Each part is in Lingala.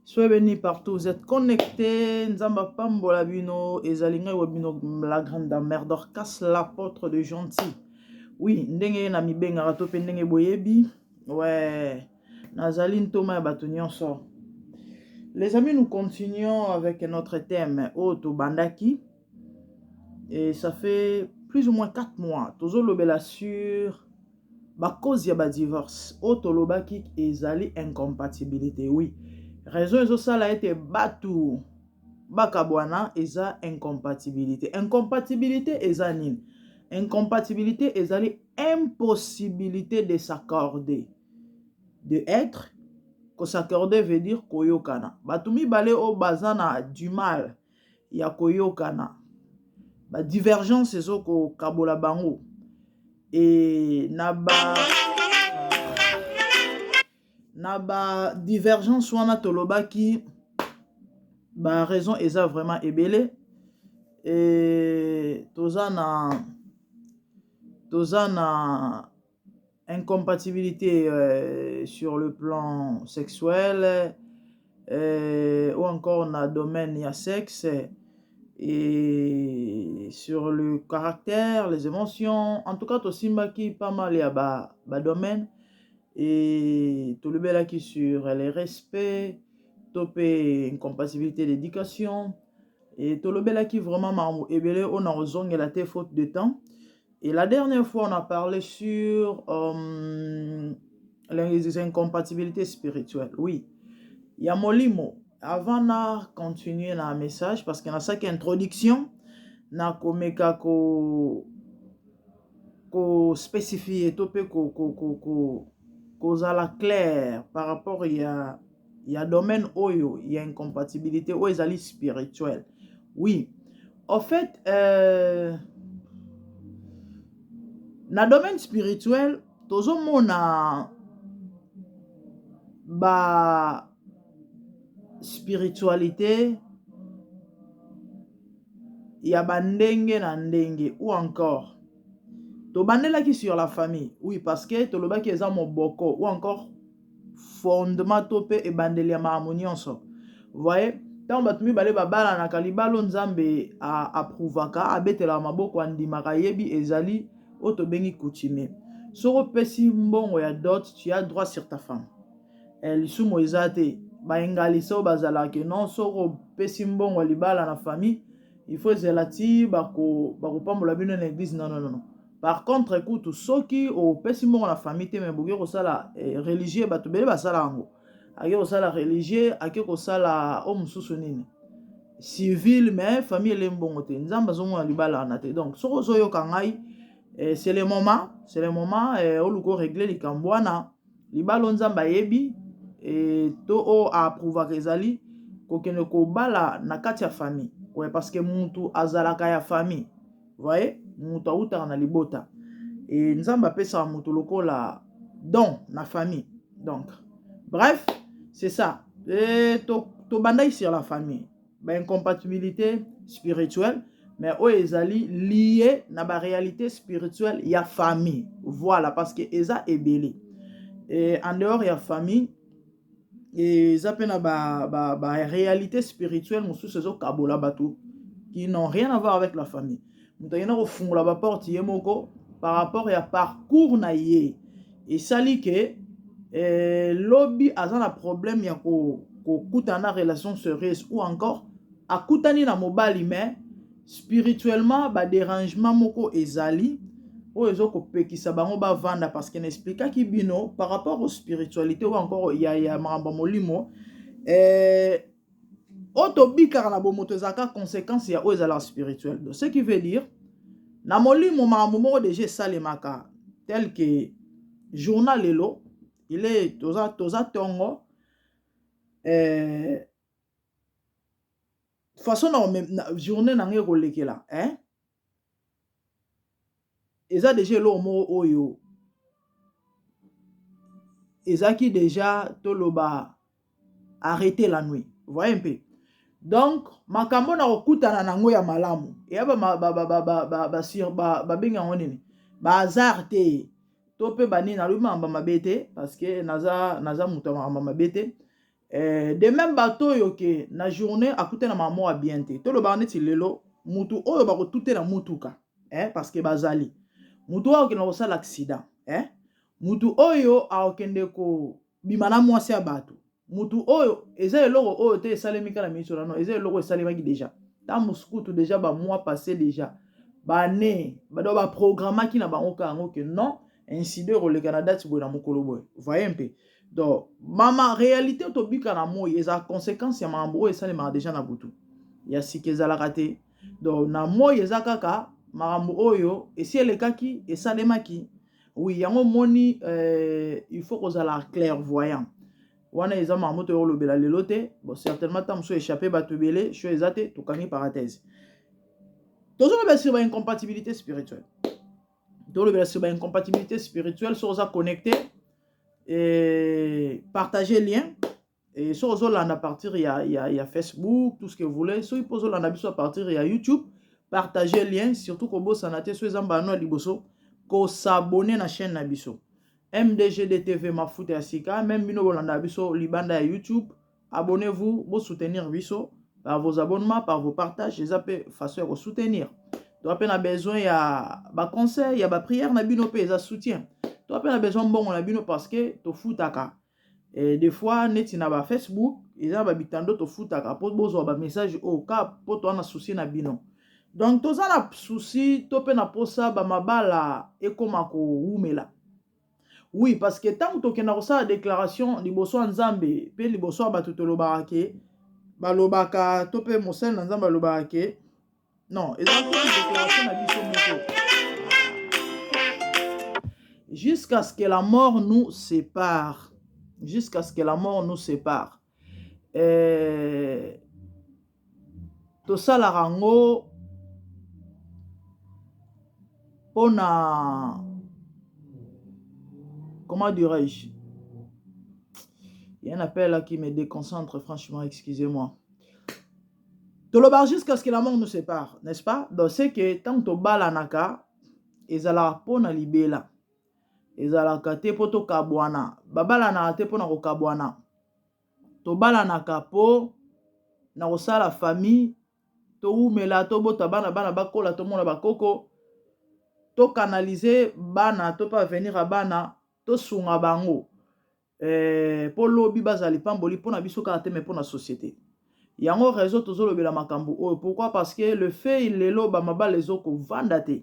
Soyez bénis partout, vous êtes connectés. Nzambe apambola bino, ezali ngai wa bino la grande dame mère Dorcas, l'apôtre de gentil. Oui, ndenge na mibengaka to pe ndenge boyebi. Ouais, nazali ntoma ya bato nyonso. Les amis, nous continuons avec notre thème oyo tobandaki. Et ça fait plus ou moins 4 mois. Tozolobela sur ba cause ya ba divorce oyo tolobaki ezali incompatibilité. Oui, raison ezosala ete bato bakabwana eza incompatibilité. Incompatibilité eza nini? Incompatibilité ezali impossibilité de s'accorder, de être. Kos'accorder veut dire koyokana. Bato mibale oyo baza na du mal ya koyokana, badivergence ezokokabola bango e na ba divergence wana, tolobaki baraison eza vraiment ebele. E toza na incompatibilité sur le plan sexuel ou encore na domaine ya sexe et sur le caractère, les émotions. En tout cas, tosimbaki pas mal ya ba domaine et tolobelaki sur les respects to mpe incompatibilité d'éducation et tolobelaki vraiment makambo ebele oyo na kozongela te, faute de temps. Et la dernière fois, on a parlé sur les incompatibilités spirituelles. Oui, ya molimo. Avant na continuer na message, parce que nasalaki introduction, na komeka ko spécifier to mpe kozala clair par rapport ya domaine oyo ya incompatibilité oyo ezali spirituel. Oui, en fait, na domaine spirituel tozomona ba spiritualité ya bandenge na ndenge ou encore tobandelaki sur la famille. Oui, parce que tolobaki eza moboko ou encore fondement to mpe ebandeli ya makambo nyonso. Voye, ntango bato mibale babalanaka, libala Nzambe approuvaka, abetelaka maboko, andimaka, ayebi, ezali oyo tobengi coutumier. Soki opesi mbongo ya dot, tu as droit sur ta femme. Lisumu eza te. Baengalisa oyo bazalaka non, soki opesi mbongo ya libala na famille, il faut ezela ti bakopambola bino na église. Non, non, non. Par contre, kutu soki opesi mbongo na famille te, me bokoki kosala religieux. Bato ebele basala yango, ake kosala religieux, ake kosala oyo mosusu nini, civil, mais famille ele mbongo te, Nzambe azomona libala wana te. Donc soki ozoyoka ngai, c'est le moment, c'est le moment oluka orégler likambo wana. Libala oyo Nzambe ayebi to oyo aapprouvaka ezali kokende kobala na kati ya famille. Ouais, parce que mutu azalaka ya famille. Voye, mutu awutaka na libota e Nzambe apesaka mutu lokola don na famille. Donc bref, c'est ça. E tobandaki sur la famille, baincompatibilité spirituelle, mais oyo ezali lié na baréalité spirituelle ya famille. Voilà, parce que eza ebele. E en dehors ya famille, eza mpe na baréalité ba spirituelle mosusu ezokabola bato qui n'ont rien à voir avec la famille. Moto akenda kofungola baporte ye moko par rapport ya parcours na ye, esali ke lobi aza na problème ya kokutana na relation sérieuse ou encore akutani na mobali, mais spirituellement badérangement moko ezali oyo ezokopekisa bango bavanda. Parce que naexpliquaki bino par rapport aux spiritualité ou encore ya makambo ya molimo, oyo tobikaka na bomoto ezalaka conséquence ya oyo ezalaka spirituel. Donc ce qui veut dire, na molimo makambo moko déjà esalemaka, tel que journal lelo il est toza ntongo, façon na journée na ngai ekolekela, eh? Eza déjà eloko moko oyo ezalaki déjà, toloba, arrêter la nuit. Voyez mpe, donc makambo na kokutana nango ya malamu eya babengi yango nini, bahasard te to mpe banini. Nalobi makambo mabe te, parce que naza moto ya makambo mabe te. De même bato oyo ke na journée akute na mama ya bien te. Tolobaka neti lelo mutu oyo bakotute na mutuka, parce que bazali mutu oyo akokende kosala accident, mutu oyo akokende kobima na mwasi ya bato, mutu oyo eza eloko oyo te esalemi kaka na miso nano, eza eloko esalemaki déjà ntango mosukutu, déjà bamois passé, déjà bane bado baprogramaki na bango kaka yango ke non, incident ekoleka na date boye, na mokolo boye. Voye mpe donc mama réalité tobika na moi eza conséquence ya makambo oyo esalemaka déjà na butu. Ya sika ezalaka te. Donc na moi eza kaka makambo oyo esi elekaki, esalemaki. Oui, yango moni il faut kozala clairvoyant. Wana eza makambo toyo kolobela lelo te. Bon, certainement ntango mosusu échappe bato ebele sho eza te. Tokangi parenthèse, tozolobela sur baincompatibilité spirituelle. Tolobela sur baincompatibilité spirituelle. Soki oza connecté, partager lien. Et soki ozolanda à partir ya Facebook, tout ce que vous voulez, soki mpo ozolanda biso à partir ya YouTube, partager lien. Surtout kobosana te, so eza mbano ya liboso, kos'abonner na chaîne na biso MDGDTV Mafuta ya Sika. Même bino bolanda biso libanda ya YouTube, abonnez-vous, bosoutenir biso par vos abonnements, par vos partages. Eza mpe façon ya kosoutenir. Toa mpe na besoin ya baconseil, ya baprière na bino mpe eza soutien. Toa mpe na besoin mbongo na bino parce que tofutaka. Et des fois neti na bafacebook eza na babitando tofutaka mpo bozwa bamessage oyo ka mpo toa na souci na bino. Donc toza na souci to mpe na posa bamabala ekóma kowumela. Oui, parce que ntango tokenda kosala déclaration liboso ya Nzambe mpe liboso ya bato, tolobaka ke balobaka to mpe mosali na Nzambe alobaka ke non, eza déclaration na biso moko jusqu'à ce que la mort nous sépare, jusqu'à ce que la mort nous sépare. Tosalaka yango mpona, comment dirais-je, il y a un appel là qui me déconcentre, franchement, excusez-moi. Tolobaka jusqu'à ce que la mort nous sépare, n'est-ce pas? Donc c'est que ntango tobalanaka, ezalaka mpona libela, ezalaka te mpo tokabwana. Babalanaka te mpona kokabwana. Tobalanaka mpo na kosala famille, towumela, tobota bana, bana bakola, tomona bakoko, tokanalize bana to mpe avenir ya bana, tosunga bango mpo lobi bazala lipamboli mpona biso kaka te, me mpona société. Yango réseau tozolobela makambo oyo. Pourquoi? Parce que le fait lelo bamabala ezokovanda te,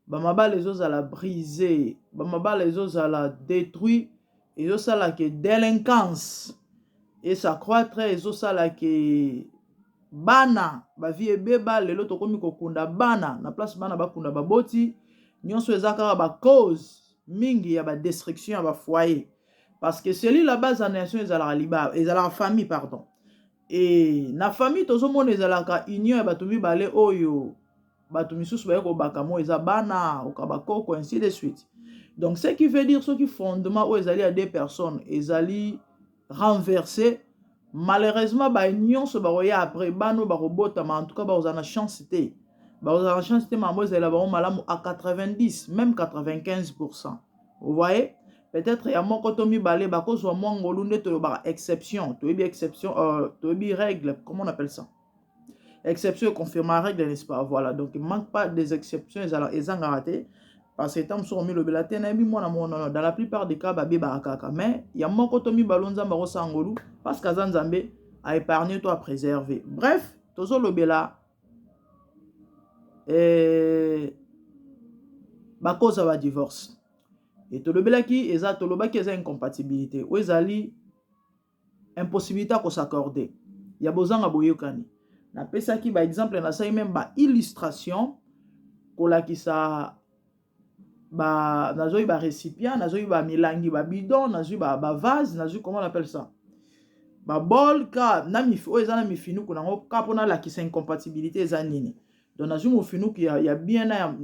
bamabala ezozala brisé, bamabala ezozala détruit, ezosala ke délinquance es'accroître, ezosala ke bana bavie ebeba. Lelo tokomi kokunda bana na place bana bakunda baboti. Nyonso eza kaka bacause mingi ya badestruction ya bafoyer, parce que cellule la base ya nation ezalaka liba, ezalaka famille, pardon. E na famille tozomona ezalaka union ya bato mibale oyo bato misusu baye kobaka mo eza bana oka bakoko, ainsi de suite. Donc ce qui veut dire, soki fondement oyo ezali ya deux personnes ezali renversé, malheureusement baye nyonso bakoya après, bana oyo bakobotama, en tout cas bakozala na chance te, bakozala na chance te. Mambo ezalela bango malamu à 90, même 95 %. Vous voyez, peut-être ya moko to mibale bakozwa mwa ngolu nde tolobaka exception. Toyebi exception, toyebi règle, comment on appelle ça, exception confirme règle, n'est-ce pas? Voilà, donc il manque pas des exceptions, ezangaka te, parce que ntango mosusu omilobela te, nayebi mwana moko nono. Dans la plupart des cas babebaka kaka, mais ya moko to mibale, Nzambe akosala ngolu parce que aza Nzambe, aépargne to apréserve. Bref, tozolobela bacause ya badivorce. E tolobelaki eza, tolobaki eza incompatibilité oyo ezali impossibilité ya kos'accorder, ya bozanga boyokani. Napesaki baexemple, nasali même baillustration kolakisa ba nazwi barécipient, nazwi bamilangi, babidon, nazwi bavase, nazwi, comment on appelle ça, babol ka na oyo eza na mifinuku nango ka mpo nalakisa incompatibilité eza nini. Donc nazwi mofinuku ya bien na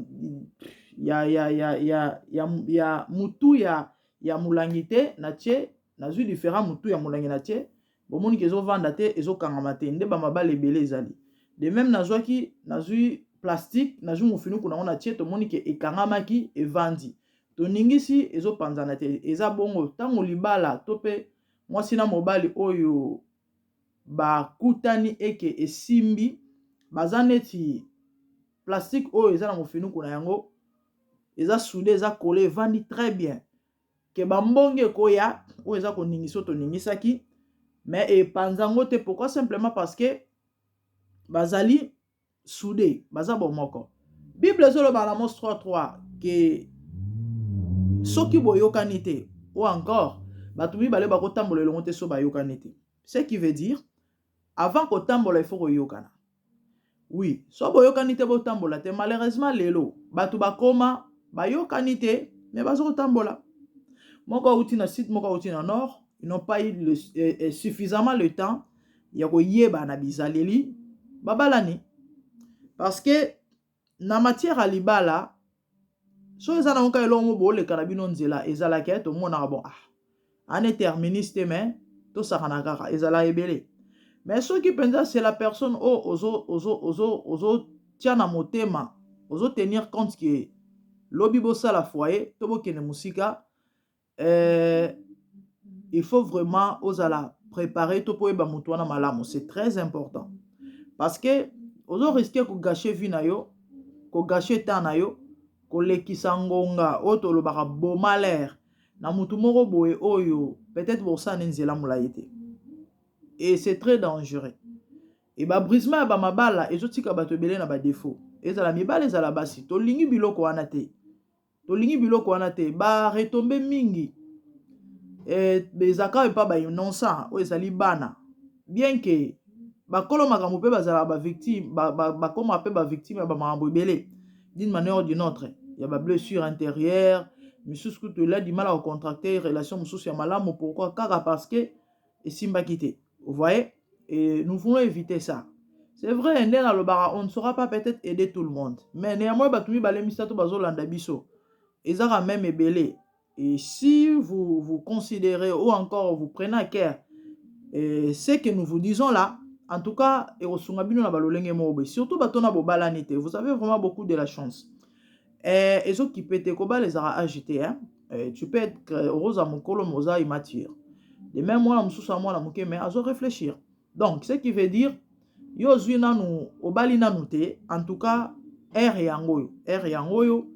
ya mutu ya molangi te, natie, nazwi différent mutu ya molangi, natie, bomoniki ezovanda te, ezokangama te. Nde bamabala ebele ezali de même. Nazwaki, nazwi plastique, nazwi mofinuku nango, natie, tomoni ke ekangamaki, evandi, toningisi, ezopanzana te. Eza bongo ntango libala to mpe Mwasi na mobali oyo bakutani eke esimbi, baza neti plastique oyo eza na mofinuku na yango, eza soudé, eza collé, evandi très bien. Ke bambonge ekoya oyo eza koningisa oyo toningisaki, mais epanza yango te. Pourquoi? Simplement parce que bazali soudé, baza bomoko. Bible ezoloba na Amos 3:3 ke soki boyokani te, ou encore bato mibale bakotambola elongo te so bayokani te. Ce qui veut dire, avant kotambola, il faut koyokana. Oui, so boyokani te, botambola te. Malheureusement, lelo bato bakoma bayokani te, mais baza kotambola. Moko auti na sud, moko auti na nord. Ils n'ont pas eu suffisamment le temps ya koyeba na bizaleli, babalani. Parce que na matière ya libala, so eza nango kaka eloko mo booleka na bino nzela, ezalaki tomonaka bon, ah, ane terminus te, mais tosakana kaka, ezala ebele. Mais soki mpenza c'est la personne oyo ozotia na motema, ozotenir compte ke lobi bosala foyer to bokende mosika, il faut vraiment ozala préparé to mpo oyeba motu wana malamu. C'est très important, parce que ozorisquer kogâcher vie na yo, kogâcher temps na yo, kolekisa ngonga oyo tolobaka boma lere na motu moko boye oyo peut-être bosala ne nzela molai te. Et c'est très dangereux. E babrisement ya bamabala ezotika bato ebele na badéfaut, ezala mibale, ezala basi. Tolingi biloko wana te, tolingi biloko wana te. Baretombées mingi ezalaka epa bainnocent oyo ezali bana, bien ke bakolo makambo mpe bazalaka bavictime, bakóma mpe bavictime ya bamakambo ebele d'une manière ou d'une autre, ya bablessure intérieure misusu. Kutu ela du mal à kocontracter relation mosusu ya malamu. Pourquoi? Kaka parce que esimbaki te. Vous voyez? Et nous voulons éviter ça. C'est vrai, nde nalobaka, on ne saura pas peut-être aider tout le monde, mais néanmoins bato mibale, misato bazolanda biso, ezaka même ebele. Et si vous vous considérez ou encore vous prenez à cœur et ce que nous vous disons là, en tout cas ekosunga bino na balolenge moko boye. Surtout bato na bobalani te, vous avez vraiment beaucoup de la chance. Ezokipe te, kobala ezalaka âge te, hein? Tu peux être oza mokolo mais oza immature. De même, mwana mosusu ya mwana moke mais azo réfléchir. Donc ce qui veut dire, yo ozwi nanu, obali nanu te, en tout cas ere yango oyo, ere yango oyo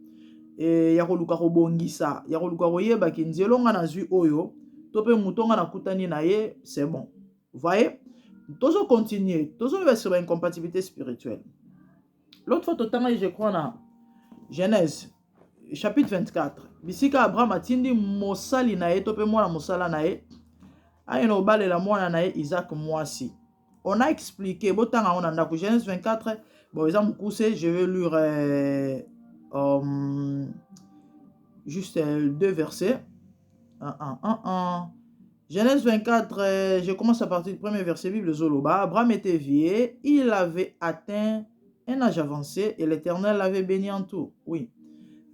ya koluka kobongisa, ya koluka koyebaki nzela nga nazwi oyo to mpe moto nga nakutani na ye, c'est bon. Voyez, tozo continuer, tozoloba sur baincompatibilité spirituelle. L'autre fois totangaki, je crois, na Genèse chapitre 24, bisika Abraham atindi mosali na ye to mpe mwana mosala na ye ayena kobalela mwana na ye Isaac mwasi. On a expliqué, botanga yango na ndako, Genèse 24. Bon, eza mokuse, je vais lire juste deux versets. 1, 1, 1, 1. Genèse 24, je commence à partir du premier verset. Bible ezoloba: Abraham était vieux, il avait atteint un âge avancé et l'Éternel l'avait béni en tout. Oui.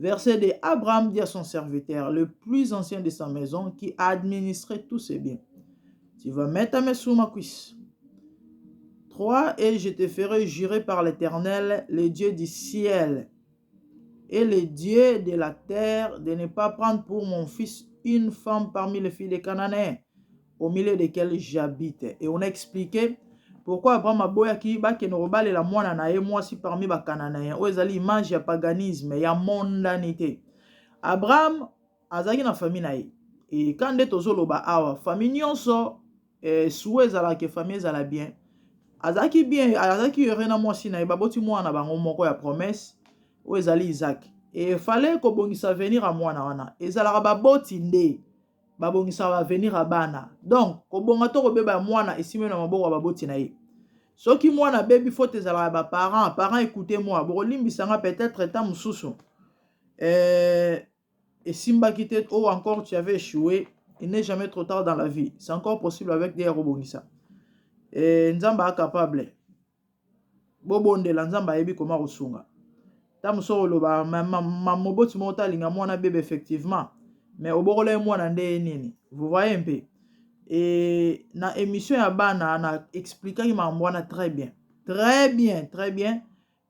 Verset 2. Abraham dit à son serviteur, le plus ancien de sa maison, qui administrait tous ses biens: «Tu vas mettre ta main sous ma cuisse. 3. Et je te ferai jurer par l'Éternel, le Dieu du ciel et le Dieu de la terre, de ne pas prendre pour mon fils une femme parmi les filles des Cananéens, au milieu desquels j'habite.» Et on a expliqué pourquoi Abraham aboyaki bakende kobalela mwana na ye mwasi parmi bacananéen, oyo ezali image ya paganisme, ya mondanité. Abraham azalaki na famille na ye. Eka nde tozoloba awa, famille nyonso suwe ezalaka, famille ezala bien. Azalaki bien, azalaki heureux na mwasi na ye, baboti mwana na bango moko ya promesse oyo ezali Isaac. Efale kobongisa avenir ya mwana wana. Ezalaka baboti nde babongisaka avenir ya bana. Donc kobonga to kobeba ya mwana esimi na maboko ya baboti na ye. Soki mwana abebi, faute ezalaka ya baparent. Parent, écoutez moi, bokolimbisanga, peut-être ta mosusu esimbaki te ou encore tu avais échoué. Il n'est jamais trop tard dans la vie, c'est encore possible avec des kobongisa. Nzambe acapable, bobondela, Nzambe ayebi koma kosunga. Ta mosusu oloba moboti moko talinga mwana bebe, effectivement, mais obokola ye mwana nde ye nini? Vous voyez mpe e, na émission ya bana na expliquaki makambo wana très bien, très bien, très bien.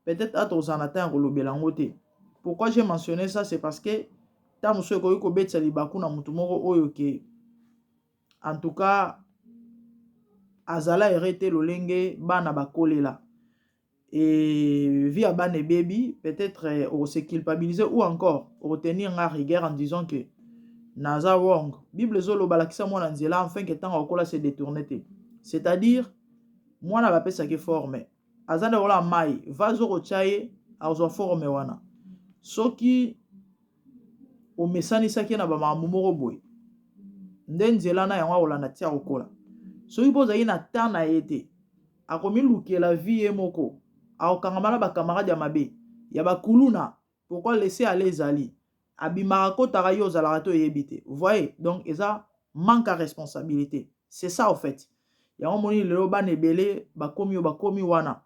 Peut-être ata ozala na temps ya kolobela yango te. Pourquoi j'ai mentionné ça? C'est parce que ta mosusu ekoki kobetisa libaku na motu moko oyo ke En tout cas, azala heureux te lolenge bana bakolela et vie ya bana ebebi. Peut-être oko se culpabiliser ou encore okotenir nga rigueur en disant que naza wrong. Bible ezoloba: "Lakisa mwana nzela afin que ntango akola se détourne te." C'est-à-dire mwana bapesaki forme, aza nde lokola mai, vase okotya ye, azwa forme wana. Soki omesanisaki ye na bamakambo moko boye, nde nzela na yango akolanda ti akokola. Soki mpo ozalaki na temps na ye te, akomilukela vie ye moko, akokangama na bacamarade ya mabe ya bakuluna. Pourquoi laisser aller ezali? Abimaka, akotaka, ye ozalaka te, oyebi te. Voyez, donc eza manque ya responsabilité, c'est ça au fait. Yango moni lelo bana ebele bakomi oyo bakomi wana.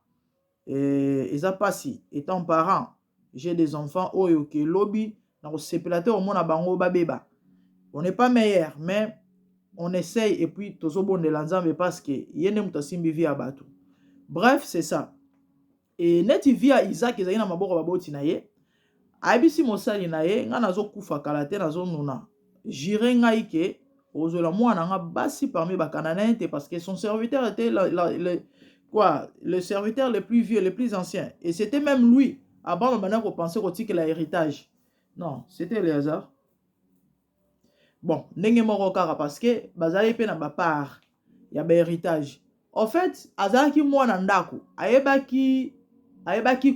Eza mpasi. Étant parent, j'ai des enfants oyo ke lobi na kosepela te komona bango babeba. On n'est pas meilleur, mais on essaye et puis tozobondela Nzambe parce que ye nde moto asimbi vie ya bato. Bref, c'est ça. E neti vie ya Isaac ezali na maboko baboti na ye, ayebisi mosali na ye: "Ngai nazokufa kala te, nazonuna, jure ngai ke ozwela mwana nga basi parmi Bacananéens te." Parce que son serviteur était la, quoi, le serviteur le plus vieux, le plus ancien, et c'était même lui Abraham abanda kopenser kotikela héritage. Non, c'était Eleazar. Bon, ndenge moko kaka, parce que bazali mpe na bapart ya bahéritage. En fait, azalaki mwana ndako, ayebaki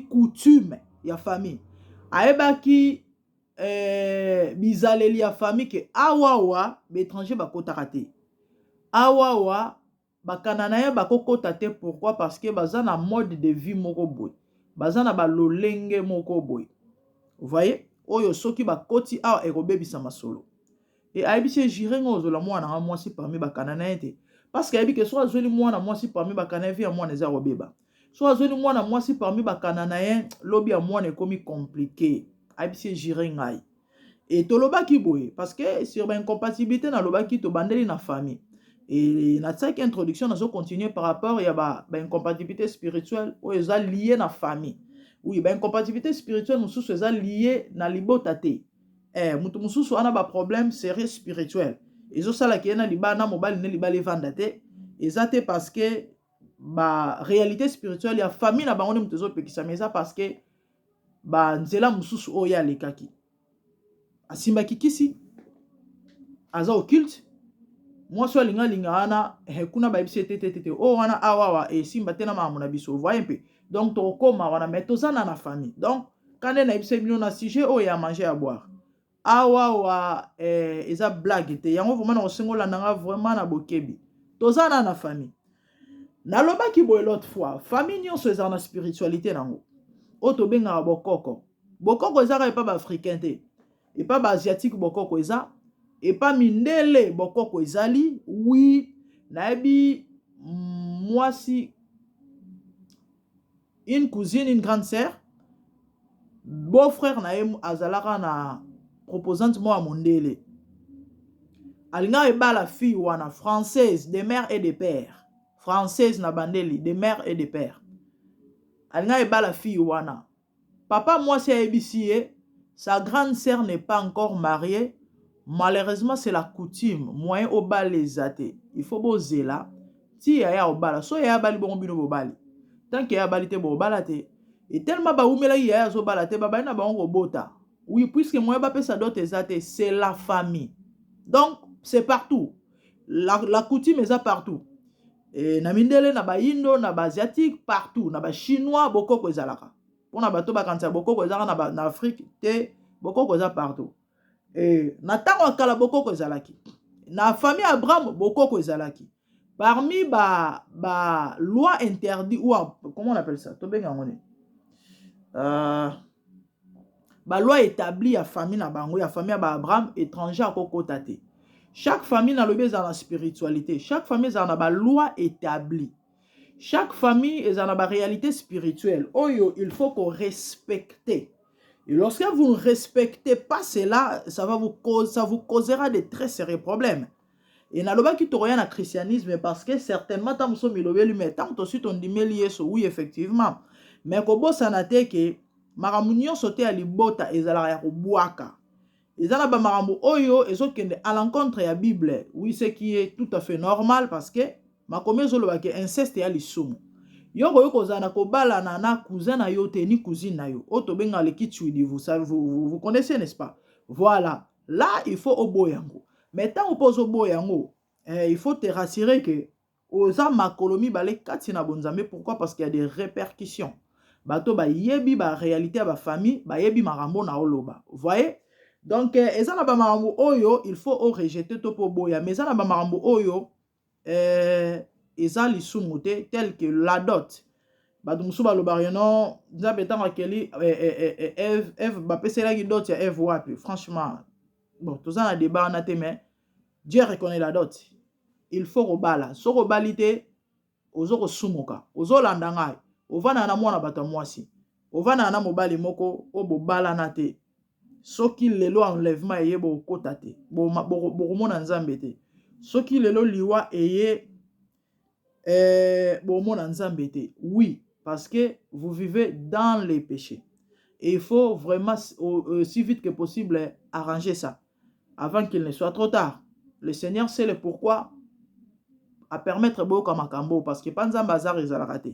coutume ya famille, ayebaki bizaleli ya famille ke awawa baétranger bakotaka te, awawa Bacananéens bakokota te. Pourquoi? Parce que baza na mode de vie moko boye, baza na balolenge moko boye, voye oyo soki bakoti awa ekobebisa masolo. E ayebisi ye: "Jure nga ozwela mwana nga mwasi parmi Bacananéens te." Parce que ayebi ke soki azweli mwana mwasi parmi Bacananéens, vie ya mwana eza kobeba. Soki azweli mwana mwasi parmi Bacananéens, lobi ya mwana ekomi compliqué. Ayebisi ye: "Jure ngai." E tolobaki boye parce que sur baincompatibilité, nalobaki tobandeli na famille e natiaki introduction, nazocontinue par rapport ya baincompatibilité ba spirituelle oyo eza lié na famille. Oui, baincompatibilité spirituelle mosusu eza lié na libota te. Moto mosusu wana baproblème sérieux spirituel ezosalaki ye na libala na mobali nde libala evanda te, eza te parce que baréalité spirituelle ya famille na bango nde moto ezopekisama, eza parce que banzela mosusu oyo alekaki, asimbaki kisi, aza occulte. Mwasi oyo alinga alinga wana, kuna bayebisi ete te te te, oyo wana awawa esimba te na makambo na biso, voye mpe. Donc tokokóma wana, mais toza na famille. Donc kande nayebisa bino na sujet oyo ya manger, ya boire awawa, eza blague te. Yango vraiment na kosenga olanda nga vraiment na bokebi. Toza na famille. Nalobaki boye l'autre fois, famille nyonso ezala na spiritualité nango oyo tobengaka bokoko. Bokoko ezaka epa baafricain te, epa baasiatique bokoko eza, epa mindele bokoko ezali. Oui, nayebi mwasi, une cousine, une grande sœur, beau frère na ye azalaka na proposante moko ya mondele, alingaka ebala fille wana française de mère et de père, française na bandeli de mère et de père. Alingaka ebala fille wana. Papa mwasi ayebisi ye: "Sa grande sœur n'est pas encore mariée, malheureusement c'est la coutume, moyen obala eza te, il faut bozela ti yaya obala. So yaya abali, bongo bino bobali. Tant que yaya abali te, bobala te." E tellement bawumelaki, yaya azobala te, babali na bango kobota. Oui, puisque moyen bapesa dot eza te, c'est la famille. Donc c'est partout, la coutume eza partout. E, na mindele, na bayindo, na baasiatique, partout, na bachinois, bokoko ezalaka. Mpona bato bakanisa bokoko ezalaka na Afrique te, bokoko eza partout. E, na ntango ya kala bokoko ezalaki na famille Abraham, bokoko ezalaki parmi ba loi interdit ou comment on appelle ça, tobenga yango nini, baloi établi ya famille na bango, ya famille ya baAbraham: étranger akokota te. Chaque famille, nalobi, ezala na spiritualité, chaque famille ezala na baloi établi, chaque famille ezala na baréalité spirituelle oyo il faut qu'on respecte. Et lorsque vous ne respectez pas cela, ça vous causera de très sérieux problèmes. Et nalobaki tokoya na christianisme parce que certainement ntango mosusu milobeli, mais ntango tosi tondimeli Yesu, oui, effectivement, mais kobosana te ke makambo nyonso te ya libota ezalaka ya kobwaka. Eza na bamakambo oyo ezokende à l'encontre ya Bible. Oui, ce qui est tout à fait normal, parce que makomi ezoloba ke inceste ya lisumu. Yo koki kozala na kobalana na cousin na yo te, ni cousine na yo, oyo tobengaka le kitshwidi. Vous, vous, vous connaissez, n'est-ce pas? Voilà, là il faut oboya yango. Mais ntango mpo ozoboya yango, il faut te rassurer que oza makolo mibale kati na bonzambe. Pourquoi? Parce qu'il y a des répercussions. Bato bayebi baréalité ya bafamille, bayebi makambo na oloba. Voyez? Donc eza na bamakambo oyo il faut orejeter to mpo oboya, mais eza na bamakambo oyo eza lisumu te, tel que la dot. Bato mosusu balobaka: non, Nzambe ntango akeli Eve, Eve bapeselaki dot ya Eve wapi? Franchement, bon, toza na débat wana te, mais Dieu reconnaît la dot. Il faut kobala. Soki obali te, ozo kosumuka. Ozolanda ngai? Ovandaka na mwana bato ya mwasi, ovandaka na mobali moko oyo bobalana te. Soki lelo enlèvement eye, bokokota te, bokomona Nzambe te. Soki lelo liwa eye, bomona Nzambe te. Oui, parce que vous vivez dans les péchés et il faut vraiment, aussi vite que possible, arranger ça avant qu'il ne soit trop tard. Le Seigneur sait le pourquoi à permettre boyoka makambo, parce que pa Nzambe hasard ezalaka te.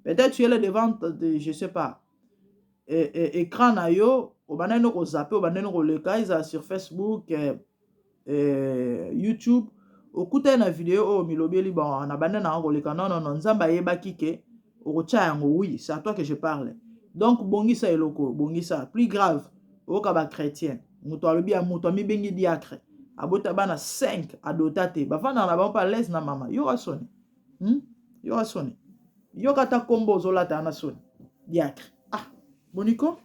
Peut-être tu es là devant de, je sais pas, écran na yo, obandani no kozape, obandani no koleka, ezala sur Facebook, YouTube, okutani na video oyo, milobeli: bon, na banda nanga koleka. Non, non, non, Nzambe ayebaki ke okotia yango. Oui, c'est à toi que je parle. Donc bongisa eloko, bongisa. Plus grave, oyoka bachrétien, moto alobi ya moto amibengi diacre, abota bana 5, adota te, bavandaka na bango mpe à l'aise na mama. Yoka soni, Yoka soni, yoka ata nkombo ozolata wana, soni, diacre. Ah, boniko.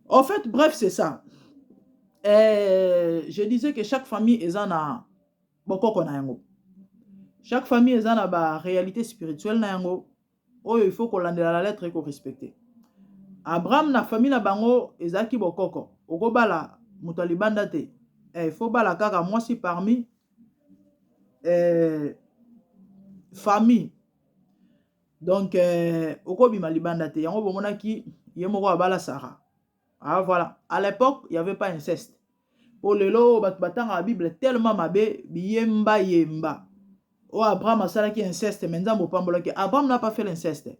En fait, bref, c'est ça. Je disais que chaque famille eza na bokoko na yango, chaque famille eza na baréalité spirituelle na yango oyo il faut kolandela la lettre, ekorespecte. Abraham na famille na bango ezalaki bokoko, okobala moto ya libanda te, il faut bala kaka mwasi parmi famille. Donc okobima libanda te. Yango bomonaki ye moko abala Sara. Ah voilà, à l'époque il y avait pas inceste. Po lelo bato batangaka Bible tellement mabe, biyemba yemba oyo Abraham asalaki inceste, mais Nzambe opambolaki. Abraham n'a pas fait l'inceste.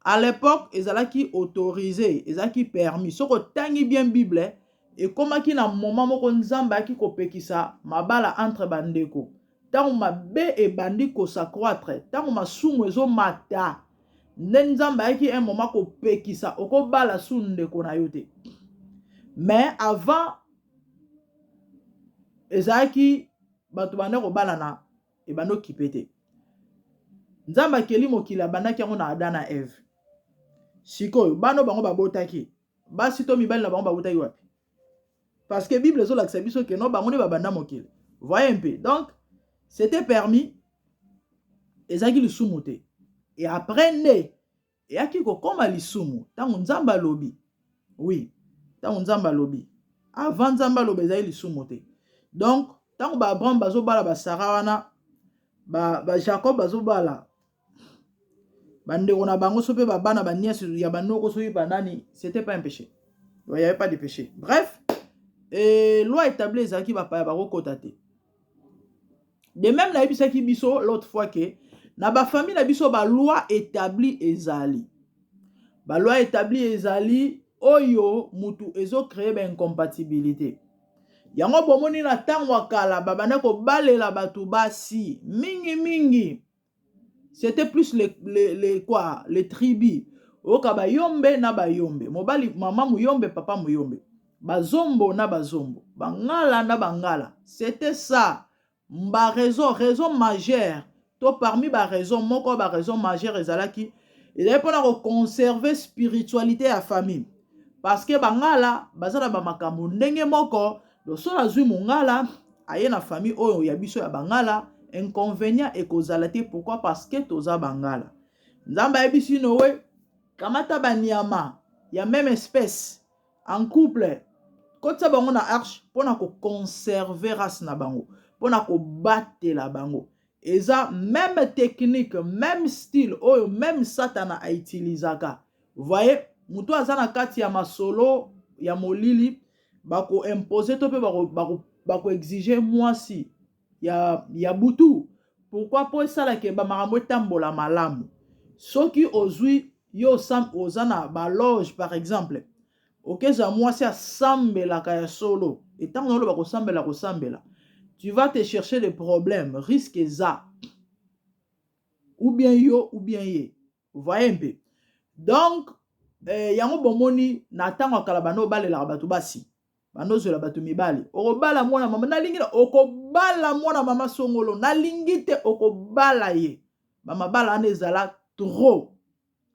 À l'époque ezalaki autorisé, ezalaki permis. Soki otangi bien Bible, ekomaki na moment moko Nzambe ayaki kopekisa mabala entre bandeko. Ntango mabe ebandi kos'accroître, ntango masumu ezomata, nde Nzambe ayaki un moment kopekisa, okobala su ndeko na yo te. Mais avant ezalaki bato banda kobalana, ebandi okipe te. Nzambe akeli mokili, abandaki yango na Adam na Eve. Sikoyo bana bango babotaki basi to mibali na bango babotaki wapi? Parce que Bible ezolakisa biso ke no, bango nde babanda mokili. Voyez mpe, donc c'était permis, ezalaki lisumu te. Et après nde eyaki kokóma lisumu ntango Nzambe alobi. Oui, ntango Nzambe alobi. Avant Nzambe aloba, ezali lisumu te. Donc ntango baAbraham bazobala baSara wana, baJacob ba bazobala bandeko na bango, so mpe babana banièce ya banoko, soki banani, c'était pas un péché, il y avait pas de péché. Bref, et loi établie ezalaki bapaya bakokota te. De même, nayebisaki biso l'autre fois ke na bafamille na biso baloi établi ezali, baloi établi ezali oyo mutu ezocréer baincompatibilité. Yango bomoni, na ntango ya kala babanda kobalela bato basi mingimingi, c'était plus les quoi, les tribus. Oyoka Bayombe na Bayombe, mobali, mama Muyombe, papa Muyombe, Bazombo na Bazombo, Bangala na Bangala. C'était ça baraison, raison majeure to parmi baraison moko, baraison majeure ezalaki, ezali mpona koconserver spiritualité ya famille, parce que Bangala baza na bamakambo ndenge moko. So nazwi Mongala aye na famille oyo ya biso ya Bangala, inconvénient ekozala te. Pourquoi? Parce que toza Bangala. Nzambe ayebisi Noe: kamata banyama ya même espèce en couple, kotisa bango na arche mpona koconserver race na bango, mpona kobatela bango. Eza même technique, même style oyo même Satana autilisaka. Voye, moto aza na kati ya masolo ya molili. Bako imposer to mpe bako exiger mwasi ya butu. Pourquoi? Mpo esalaka bamakambo etambola malamu. Soki ozwi yo oza na baloge, par exemple, okezwa mwasi asambelaka ya solo, etango naoloba kosambela, kosambela, tu vas te chercher des problèmes. Risque eza ou bien yo ou bien ye, voyez mpe. Donc yango bomoni na ntango ya kala, bando obalelaka bato basi, bando ozwela bato mibali. Okobala mwana mama, nalingi, okobala mwana mama songolo, nalingi te, okobala ye. Bamabala wana ezala trop.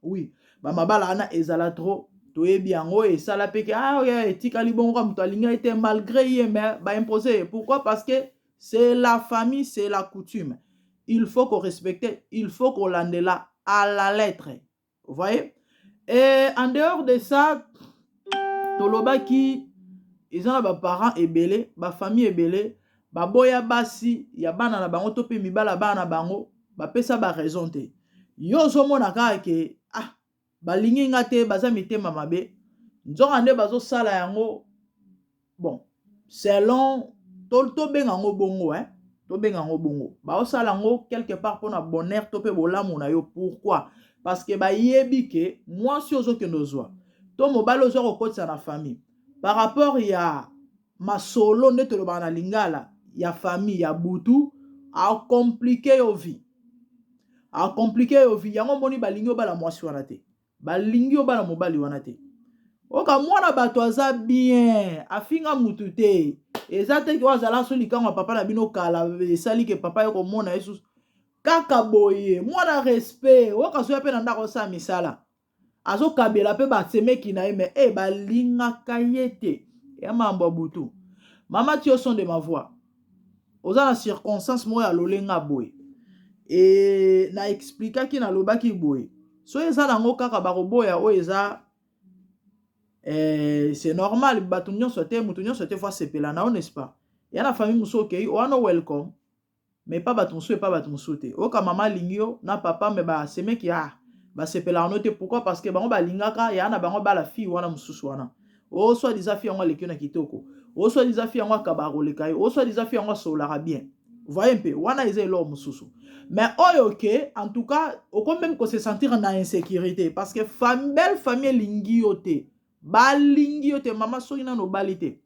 Oui, bamabala wana ezala trop, toyebi yango. Esala mpe ke ah, etikali bongo ka moto alingi ye te malgré ye, mais baimpose ye. Pourquoi? Parce que c'est la famille, c'est la coutume, il faut qu'on respecte, il faut kolandela à la lettre, vous voyez. Et en dehors de ça, tolobaki eza na baparent ebele, bafamille ebele baboya basi ya bana na bango to mpe mibala bana na bango, bapesa baraison te. Yo ozomona kaka ke ah, balingi nga te, baza mitema mabe. Nzoka nde bazosala yango, bon, selon tobenga yango bongo, hein? Tobenga yango bongo, baosala yango quelque part mpona bonheur to mpe bolamu na yo. Pourquoi? Parce que bayebi ke mwasi ozokende ozwa to mobali ozwa kokotisa na famille, par rapport ya masolo nde tolobaka na lingala ya famille ya butu, acompliquer yo vie, acompliquer yo vie. Yango omoni balingi obala mwasi wana te, balingi obala mobali wana te. Oka mwana bato aza bien, afinga mutu te, eza te oyo azala so likango ya papa na bino kala, esali ke papa ye komona ye susu kaka boye. Mwana respect, oyoka soya mpe na ndako osala misala, azokabela mpe basemeki na ye, mais e balingaka ye te ya mambo ya butu. Mama, ti au son de ma voix, oza na circonstance moko ya lolenga boye e na expliquaki, nalobaki boye: so eza nango kaka bakoboya oyo eza c'est normal. Bato nyonso te, moto nyonso te faut asepela na yo, n'est-ce pas? Ya na famille mosusu okei wana, welcome, mais pa bato mosusu, epa bato mosusu te. Oyoka mama alingi yo na papa, mais basemeki, ah, basepelaka no te. Pourquoi? Parce que bango balingaka ya na bango bala fille wana mosusu wana. O soi-disant fille yango aleki yo na kitoko, o soi-disant fille yango akabaka koleka yo, o soi-disant fille yango asololaka bien, voye mpe wana eza eloko mosusu. Mais oyo ke en tout cas okomi même kose sentir na insécurité parce que belle famille elingi yo te, balingi yo te. Mama, soki nano obali te,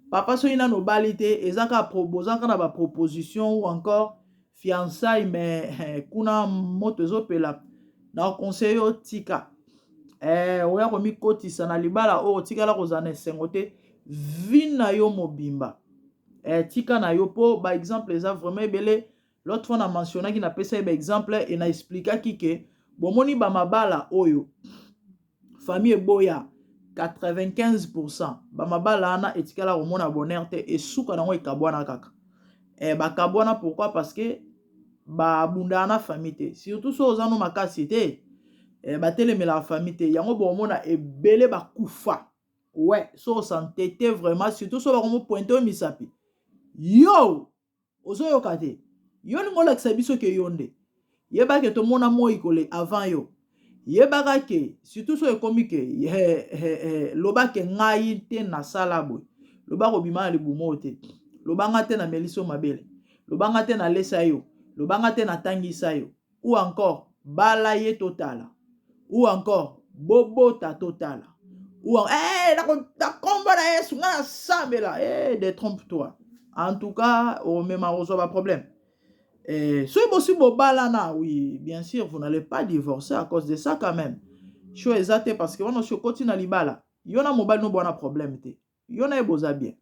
papa, soki nano obali te, eza kaka boza kaka na baproposition ou encore fiançaille, mais kuna moto ezopela, na conseil yo tika. Oya komikotisa na libala oyo otikala kozala na esengo te vie na yo mobimba. Tika na yo, mpo baexemple eza vraiment ebele. L'autre fois na mentionnaki, napesa ye baexemple e na expliquaki ke bomoni bamabala oyo famille eboya, 95 bamabala wana etikala komona bonheur te, esuka nango ekabwana kaka. Bakabwana pourquoi? Parce que babundaka na famille te, surtout so oza no makasi te, batelemelaka famille te. Yango bomona ebele bakufa. Ouais, so osantete vraiment, surtout so bakomopointer oyo misapi, yo ozoyoka te, yo lingo olakisa biso ke yo nde yebake tomona moi kole avant yo. Yebaka ke surtout so ekomi ke loba ke ngai te nasala boye, loba kobima na libumu oyo te, lobanga te namelisi yo mabele, lobanga te nalesa yo, lobanga te natangisa yo, ou encore bala ye totala, ou encore bobota totala, ou na kombo na Yesu ngai nasambela. Détrompe toi en tout cas, omema kozwa baproblème. Soki bosi bobalana, oui, bien sûr, vous n'allez pas divorcer à cause de ça quand même. Choix eza te, parce que wana osi okoti na libala, yo na mobali no bwana problème te, yo na ye boza bien,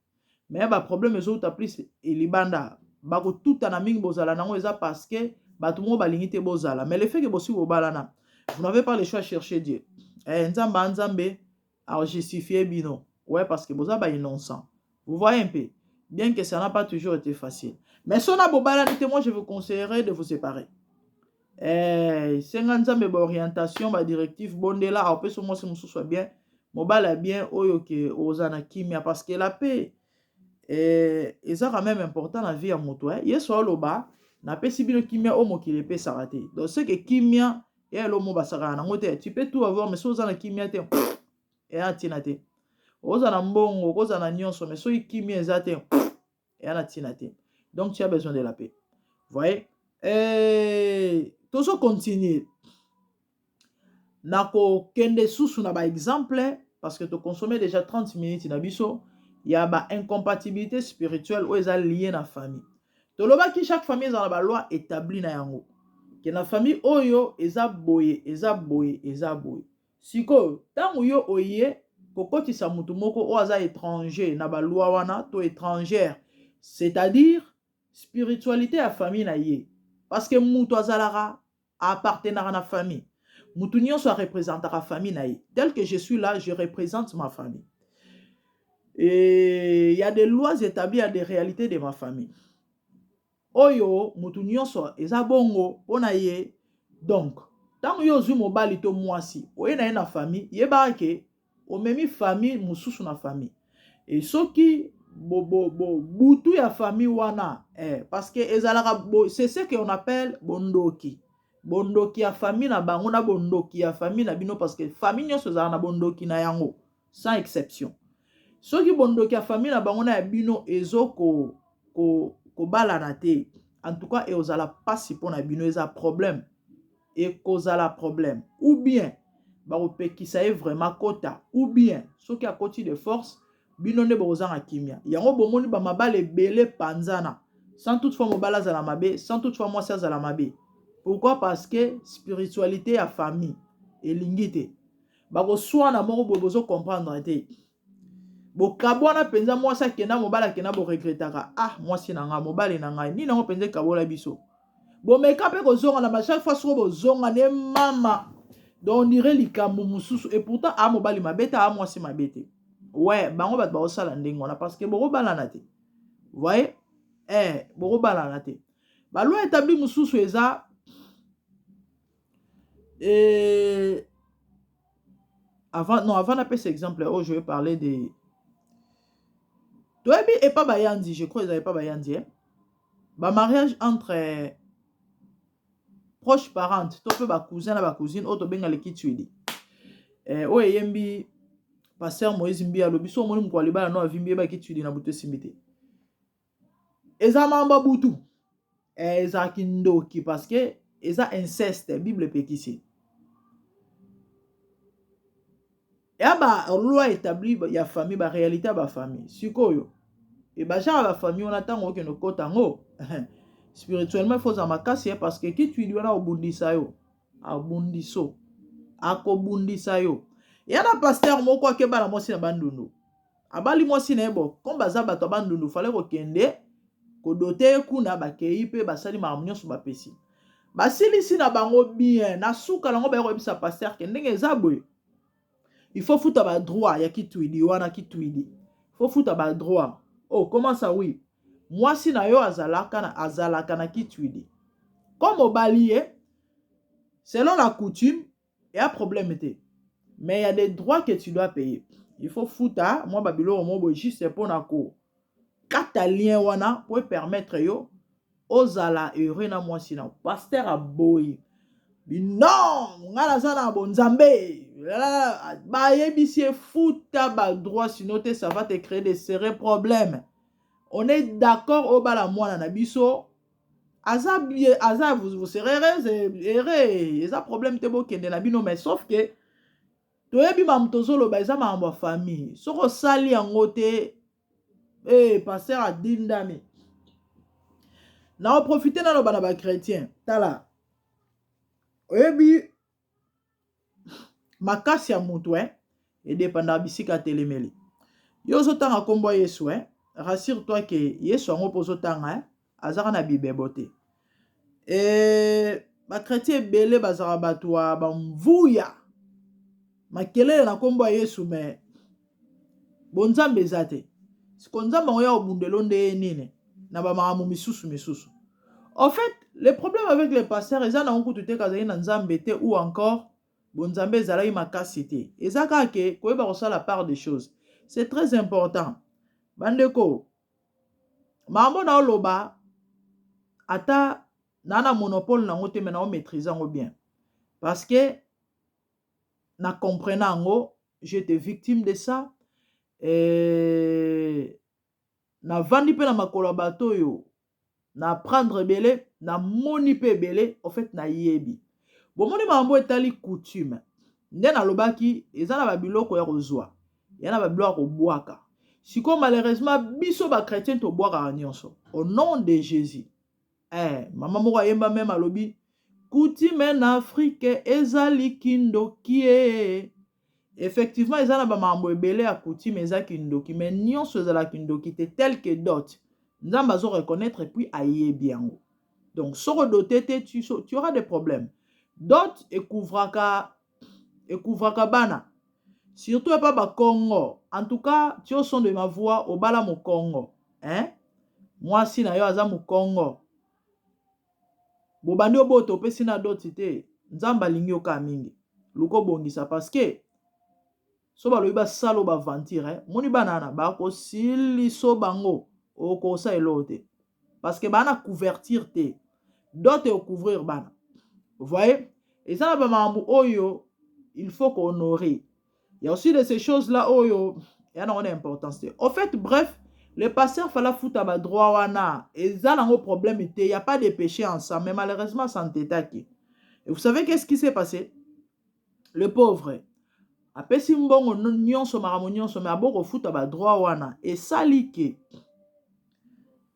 mais baproblème ezouta plus elibanda, bakotutana mingi, bozala nango eza parce que bato moko balingi te bozala. Mais le fait que bosi bobalana, vous n'avez pas le choix, chercher Dieu. Nzambe a Nzambe ajustifie bino, ouais, parce que boza bainnocent, vous voyez un peu, bien que ça n'a pas toujours été facile. Mais so na bobalani te, moi je vous conseillerais de vous séparer. Senga Nzambe baorientation, badirective, bondela, apesa mwasi mosusu ya bien, mobali ya bien, oyo ke oza na kimia, parce que la paix eza quand même important na vie ya moto. Yesu aloba: "Napesi bino kimia oyo mokili epesaka te." Donc ce que kimia ya elo mo basakaka nango te. Tu peux tout avoir, mais so oza na kimia te, eya ntina te. Okozala na mbongo, okozala na nyonso, mais soki kimia eza te, eya na ntina te. Donc tu as besoin de la paix. Voyez? Eh, tozo continuer nakokende susu na baexemple parce que toconsomme déjà 30 minutes na biso ya baincompatibilité spirituelle oyo eza lié na famille. Tolobaki chaque famille eza na baloi établi na yango, ke na famille oyo eza boye, eza boye, eza boye. Sikoyo ntango yo oye kokotisa motu moko oyo aza étranger na baloi wana to étrangère, c'est-à-dire spiritualité ya famille na ye, parce que moto azalaka appartenaka na famille, mutu nyonso areprésentaka famille na ye. Tel que je suis là, je représente ma famille et il y a des lois établies, il y a des réalités de ma famille oyo mutu nyonso eza bongo mpo na ye. Donc ntango yo ozwi mobali to mwasi, oye na ye na famille, yebaka ke omemi famille mosusu na famille. E soki bo, bo, bo, butu ya famille wana, parce que ezalaka, c'est ce qu'on appelle bondoki, bondoki ya famille na bango na bondoki ya famille na bino, parce que famille nyonso ezalaka na bondoki na yango sans exception. Soki bondoki ya famille na bango na ya bino ezokobalana ko, ko te, en tout cas ekozala mpasi mpo na bino, eza problème, ekozala problème. Ou bien bakopekisa ye vraiment kota, ou bien soki akoti de force, bino nde bokozanga kimia. Yango bomoni bamabala ebele panzana, sans toutefois mobali azala mabe, sans toutefois mwasi azala mabe. Pourquoi? Parce que spiritualité ya famille elingi te. Bakoswana moko boye, bozocomprendre te, bokabwana mpenza, mwasi akenda, mobali akenda, boregretaka: "Ah, mwasi na ngai, mobali na ngai, nini yango mpenza ekabola biso?" Bomeka mpe kozonga na chaque fois soko bozonga ne mama, donc on dirait likambo mosusu. Et pourtant a mobali mabe te, a mwasi mabe te. Ouais, bango bato bakosala ndenge wana parce que bokobalana te. Voye, bokobalana te. Baloi établi mosusu eza avant, non, avant napesa exemple oyo, je vais parler de, toyebi epa bayandi, je crois eza epa bayandi, eh? Bamariage entre proche parente to mpe bacousin na bacousine oyo tobenga lekitwidi, oyo eyembi pasteur Moïse Mbi alobi so omoni mokolo libala no avimbi, yebaki twidi na butu esimbi te, eza mamba butu, ezalaki ndoki parce que eza inceste, Bible epekisi. Ya baloi établi ya famille, baréalité ya bafamille. Sikoyo e bagenre ya bafamille wana, ntango okende okota yango spirituellement, il faut ozala makasi, parce que kitwidi wana obundisa yo, abundiso, akobundisa yo. Ya na pasteur moko akebala mwasi na Bandundu, abali mwasi na ye. Bo comme baza bato ya Bandundu, fale kokende kodoter ye kuna. Bakei mpe basali makambo nyonso, bapesi, basilisi na bango bien. Na suka nango baye koyebisa pasteur ke ndenge eza boye, il faut futa badroit ya kitwidi wana. Kitwidi, faut futa badroit. Oh, comment ça? Oui, mwasi na yo azalaka na kitwidi. Comme obali ye selon la coutume, eya problème te, mais il y a des droits que tu dois payer. Il faut futa mwa babiloko mo boye juste mpona kokata lien wana po epermettre yo ozala heureux na mwasi na. Pasteur aboyi: "Non, ngai naza na bonzambe." Bayebisi ye: "Futa badroit, sinon te ça va te créer de sérieux problèmes. On est d'accord, obala mwana na biso, aza bien, aza, vous serez heureux, eza problème te, bokende na bino, mais sauf que toyebi makambo tozoloba, eza makambo ya famille. Soki osali yango te." Pasteur adindami. Na oprofite naloba na bachrétien: tala, oyebi makasi ya motu edépendaka bisika atelemeli. Yo ozotanga nkombo ya Yesu, rassure toi ke Yesu yango mpo ozotanga, azaka na bibebo te. Bachrétien ebele bazalaka bato ya bamvuya, makelele na nkombo ya Yesu, mais bonzambe eza te. Siko Nzambe yango ya kobundela nde ye nini na bamakambo misusu misusu? En fait, le problème avec les pasteurs eza nango kutu te kazali na Nzambe te ou encore bonzambe ezalaki makasi te. Eza kaka ke koyeba kosala part des choses, c'est très important. Bandeko, makambo na oloba, ata na monopole nango te, mais na omaîtrise yango bien parce que na comprena yango, j'étais victime de ça. Eh, navandi mpe na makolo ya bato oyo na apprendre ebele, namoni mpe ebele, en fait nayebi. Bomoni makambo etali coutume nde nalobaki eza na babiloko ya kozwa, ya na babiloko ya kobwaka. Sikoyo malheureusement biso ba chrétien tobwakaka nyonso au nom de Jésus. Eh, mama moko ayemba meme alobi coutume na Afrique ezali kindoki. Effectivement eza na bamakambo ebele ya coutume eza kindoki, mais nyonso ezala kindoki te, tel que dot. Nzambe azo reconnaître et puis ayebi yango. Donc soki odote te, tu auras des problèmes. Dot ekouvraka bana, surtout epa bakongo. En tout cas, tu au son de ma voix, obala mokongo, hein? Mwasi na yo aza mokongo, bobandi obota, opesi na doti te, Nzambe alingi yo kaka mingi, luka obongisa, parce que so balobi basala oyo baventure, eh? Moni bana wana bakosiliso bango, okosa eloko te, parce que baa na couverture te. Dot ekocouvrir bana. Voyez, eza na bamakambo oyo il faut kohonorer. Il y a aussi de ces choses là oyo ya nango na importance te. Au fait, bref, le pasteur fala futa badroit wana, eza nango problème te, y a pas de péché ensemble, mais malheureusement s'entetaki. Et vous savez qu'est-ce qui s'est passé? Le pauvre apesi mbongo nyonso, makambo nyonso, mais abokofuta badroit wana. Esali ke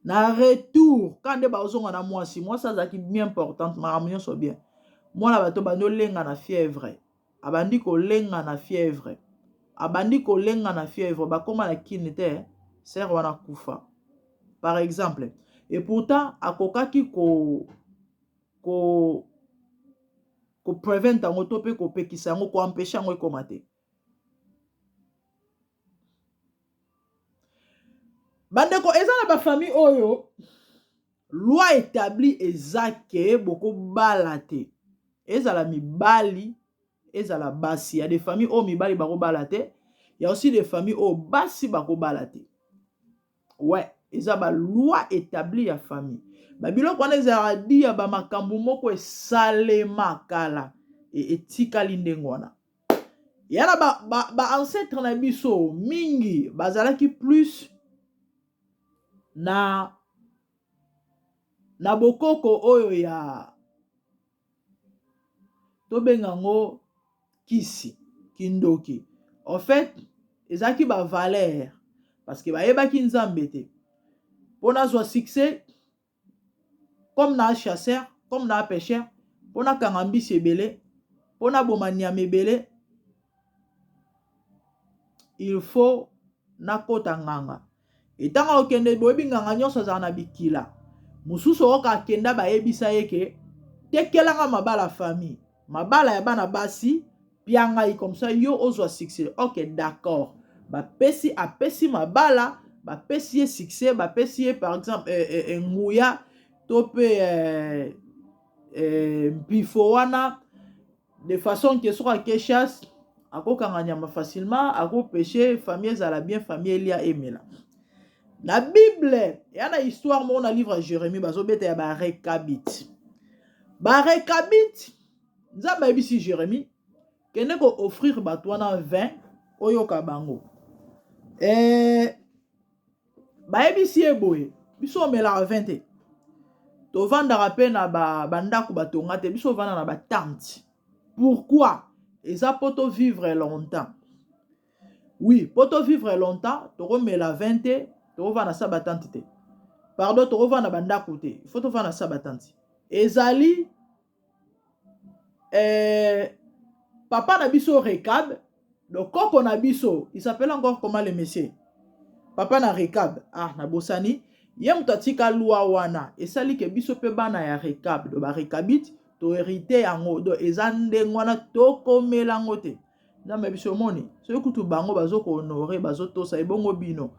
na retour, ka nde bazonga na mwasi, mwasi azalaki bien importante, makambo nyonso bien, mwana bato bandi olenga na fièvre, abandi kolenga na fièvre, abandi kolenga na fièvre, bakóma na kini te, sœur wana kufa, par exemple. Et pourtant akokaki ko koprevent yango to mpe kopekisa yango, koempêche yango ekóma te. Bandeko, eza na bafamille oyo loi établie eza ke bokobala te, ezala mibali, ezala basi. Ya des familles oyo mibali bakobala te, ya aussi des familles oyo basi bakobala te. Ouais, eza baloi établie ya famille. Babiloko wana ezalaka di ya bamakambo moko esalema kala, etikali ndenge wana. Ya na baancêtre ba na biso mingi bazalaki plus na bokoko oyo ya tobenga yango kisi, kindoki. En fait ezalaki bavaleur, parce que bayebaki Nzambe te. Mpo nazwa succès, comme na chasseur, comme na pêcheur, mpo nakanga mbisi ebele, mpo naboma nyama ebele, il faut nakota nganga. Etango okende, boyebi nganga nyonso azala na bikila mosusu. Oyoka akenda, bayebisa ye ke tekelanga mabala, famille, mabala ya bana basi, pia ngai, comme ça yo ozwa succès. Ok, d'accord, bapesi, apesi mabala, bapesi ye succès, bapesi ye par exemple nguya to mpe mpifo wana, de façon ke soki ake chasse, akokanga nyama facilement, akopêche, famille ezala bien, famille elia, emela. Na Bible eya na histoire moko na livre ya Jérémie, bazobeta ya Barekabite. Barekabite, Nzambe ayebisi Jérémie: kende koofrir bato wana 20, oyoka bango. Bayebisi ye boye: biso omelaka 20 te, tovandaka mpe na bandako batonga te, biso ovanda na batente. Pourquoi? Eza mpo tovivre longtemps. Oui, mpo tovivre longtemps, tokomela 20 te, tokovanda sa batente te, pardon, tokovanda bandako te, il faut tovanda sa batente. Ezali papa na biso Rekab, donc koko na biso, il s'appelle encore comment, le monsieur, papa na Rekab? Ah, nabosani. Ye moto atika loi wana, esali ke biso mpe bana ya Rekab, do Barekabite, tohérite yango. Donc eza ndenge wana, tokomela yango te. Nzambe biso omoni soki kutu bango bazokohonore, bazotosa, ebongo bino?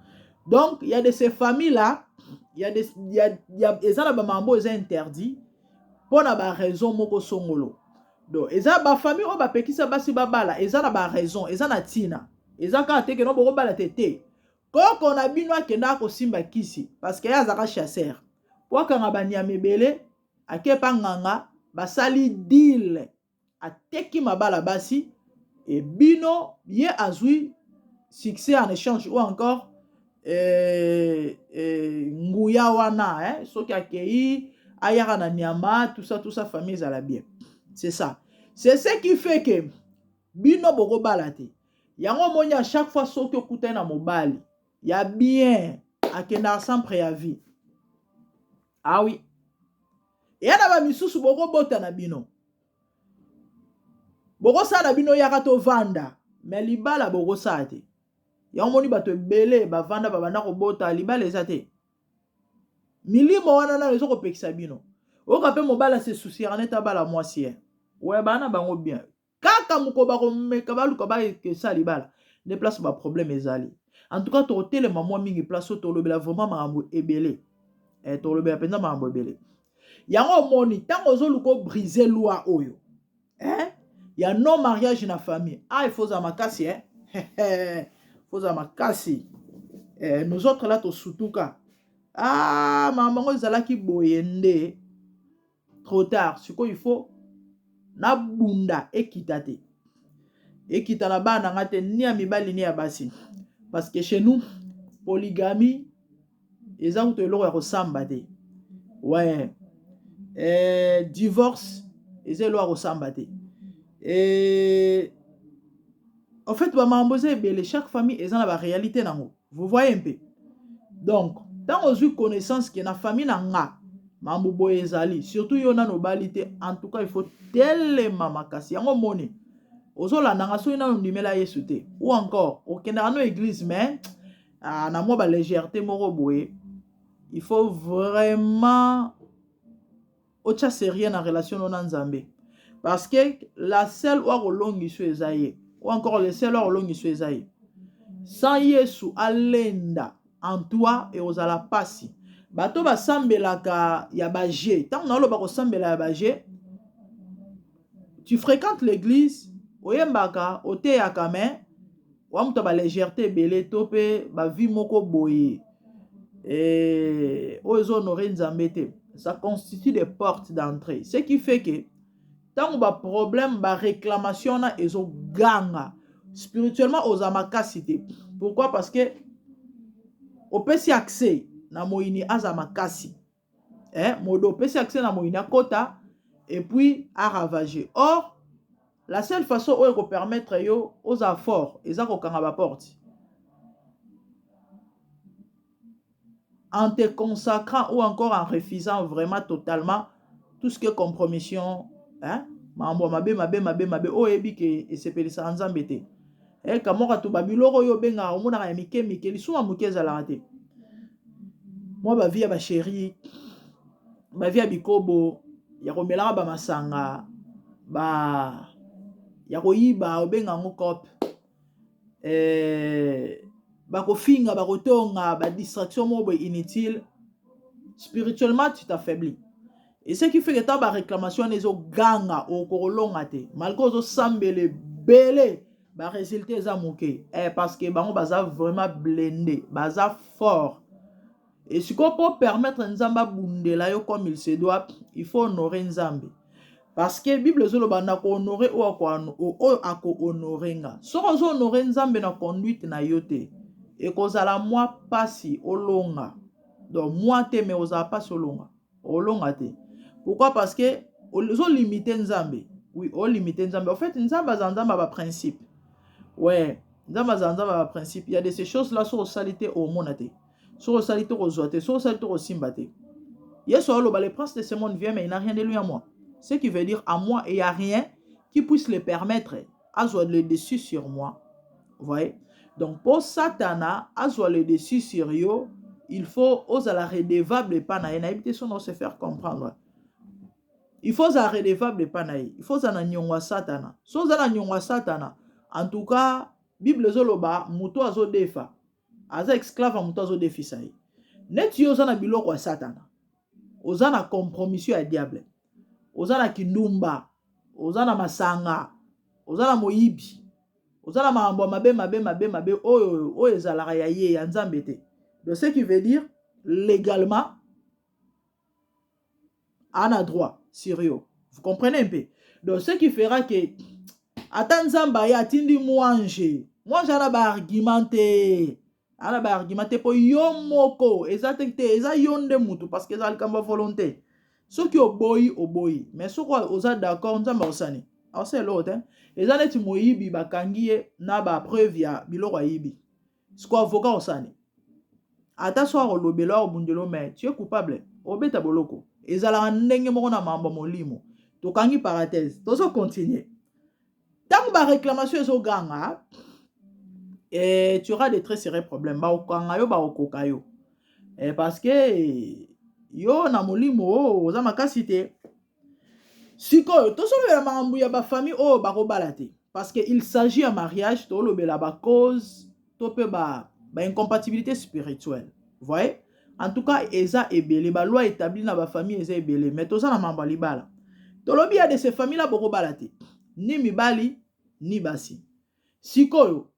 Donc il y a de ces familles là, il y a des, il y a, eza na bamambo eza interdit mpo na baraison moko songolo. Donc eza bafamille oyo bapekisa basi babala, eza na baraison, eza na ntina, eza kaka te keno bokobala te te. Koko na bino akendaka kosimba kisi parce que ye azalaka chasseur, po akanga banyama ebele, akepa nganga, basali deal, ateki mabala basi, e bino ye azwi. succès en échange ou encore nguya wana, eh, soki akei ayaka na nyama, tout ça, tout ça, famille ezala bien. C'est ça, c'est ce qui fait que bino bokobala te. Yango omoni, à chaque fois soki okutani na mobali ya bien, akendaka sans préavis. Ah oui, eya na bamisusu bokobota na bino, bokosala na bino, yaka tovanda, mais libala bokosala te. Yango moni bato ebele bavanda, babanda kobota, libala eza te. Milimo wana nano ezokopekisa bino. Oyoka mpe mobali ase souciaka neti abala mwasi ye oya baa na bango bien. Kaka moko bakomeka, baluka bakesa libala nde place baproblème ezali. En tout cas, tokotelema mwa mingi place oyo, tolobela vraiment makambo ebele, tolobela mpenza makambo ebele. Yango omoni, ntango ozoluka obrise loi oyo, eh? Ya non mariage na famille, ah, il faut ozala makasi, eh? Faut ozala makasi, eh. Nous autres là, tosutuka. Ah, makambo yango ezalaki boye nde trop tard. Sikoyo il faut nabunda ekita te, ekita na bana na nga te, ni ya mibali ni ya basi, parce que chez nous polygamie eza kutu eloko ya kosamba te. Ouais, divorce eza eloko ya kosamba te. En fait, bamakambo eza ebele, chaque famille eza na baréalité nango, vous voyez mpe. Donc ntango ozwi connaissance ke na famille na nga makambo boye ezali, surtout yo nano obali te, en tout cas il faut telema makasi. Yango moni ozolanda nga, soki nano ndimela Yesu te ou encore okendaka no église mais, ah, na mwa balégèreté moko boye, il faut vraiment otya sérieux na relation no na Nzambe, parce que la seule oyo akolongisa eza ye, ou encore le seul oyo akolongisa eza ye. Sans Yesu alenda en toi, ekozala mpasi. Bato basambelaka ya baje, ntango naoloba kosambela ya baje, tu fréquentes l'église, oyembaka, oteyaka, mais wa moto ya balégèreté ebele to mpe bavie moko boye oyo ezohonore Nzambe te, ça constitue des portes d'entrée. Ce qui fait que ntango baproblème, baréclamation wana ezoganga, spirituellement oza makasi te. Pourquoi? Parce que opesi accès na moyini aza makasi, eh? Modo opesi accès na moyini akota et puis aravage. Or la seule façon oyo ekopermettre yo oza fort eza kokanga baporte en te consacrant ou encore en refusant vraiment totalement tout ce qui est compromission, hein? Makambo ya mabe, mabe, mabe, mabe oyo oyebi ke esepelisaka Nzambe te. Kamoka to babiloko oyo obengaka, omonaka ya mike mike, lisumu moke ezalaka te. Mwa bavie ya bachéri, bavie ya bikobo, ya komelaka bamasanga, ba ya koyiba, obenga yango cope, bakofinga, bakotonga, badistraction moko boye inutile, spirituellement tu t'affaiblis. Et ce qui fait que ntango baréclamation wana ezoganga, okokolonga te malgré ozosambela ebele, barésultat eza moke, parce que bango baza vraiment blindé, baza fort. Et sikoyo, mpo permettre Nzambe abundela yo comme il se doit, il faut honorer Nzambe, parce que Bible ezoloba na kohonore oyo akohonore nga. Soki ozohonore Nzambe na conduite na yo te, ekozala mwa mpasi olonga. Donc mwa te, mais ozala mpasi olonga, olonga te. Pourquoi? Parce que ozolimite Nzambe. Oui, olimite Nzambe. En fait, Nzambe aza Nzambe ya baprincipe. Ouais, Nzambe aza Nzambe ya baprincipe. Il y a de ces choses là, soki osali te, omona te, soki osali te, kozwa te, soki osali te, kosimba te. Yesu aloba: "Le prince de ce monde vient, mais il n'a rien de lui à moi." Ce qui veut dire, à moi il y a rien qui puisse le permettre azwa le dessus sur moi. Vous voyez? Donc mpo Satana azwa le dessus sur yo, il faut ozala redevable epa na ye. Nayebi te soki se faire comprendre. Il faut ozala redevable epa na ye, il faut ozala na niongo ya Satana. So oza na niongo ya Satana, en tout cas Bible ezoloba moto azodefa aza esclave ya moto azodefisa ye. Neti yo oza na biloko ya Satana, oza na compromission ya diable, oza na kindumba, oza na masanga, oza na moyibi, oza na makambo ya mabe, mabe, mabe, mabe oyo oyo ezalaka ya ye, ya Nzambe te. Donc ce qui veut dire, légalement ana droit sur yo. Vous comprenez un peu? Donc ce qui fera que ata Nzambe aye, atindi mwange. Moi aza na baargument te, aza na baargument te, mpo yo moko eza te te, eza yo nde mutu, parce que eza likambo ya volonté. Soki oboyi, oboyi, mais soki oza d'accord, Nzambe akosani, akosala eloko te. Eza neti moyibi, bakangi ye na bapreuve ya biloko ayibi. Siko avocat osani, ata so akolobela, akobundela, mais tu es coupable, obeta boloko. Ezalaka ndenge moko na mambo molimo. Tokangi parenthèse, tozocontinue. Ntango baréclamation ezoganga, tu auras de très sérieux problèmes. Bakokanga yo, bakokoka yo, parce que yo na molimo oza makasi te. Sikoyo tozolobela makambo ya bafamille oyo bakobala te, parce que il s'agit ya mariage. Tolobela bacause to mpe baincompatibilité spirituelle. Voyez, en tout cas eza ebele, baloi établi na bafamille eza ebele, mais toza na mambo ya libala. Tolobi ya de ces famille la bokobala te, ni mibali ni basi. Sikoyo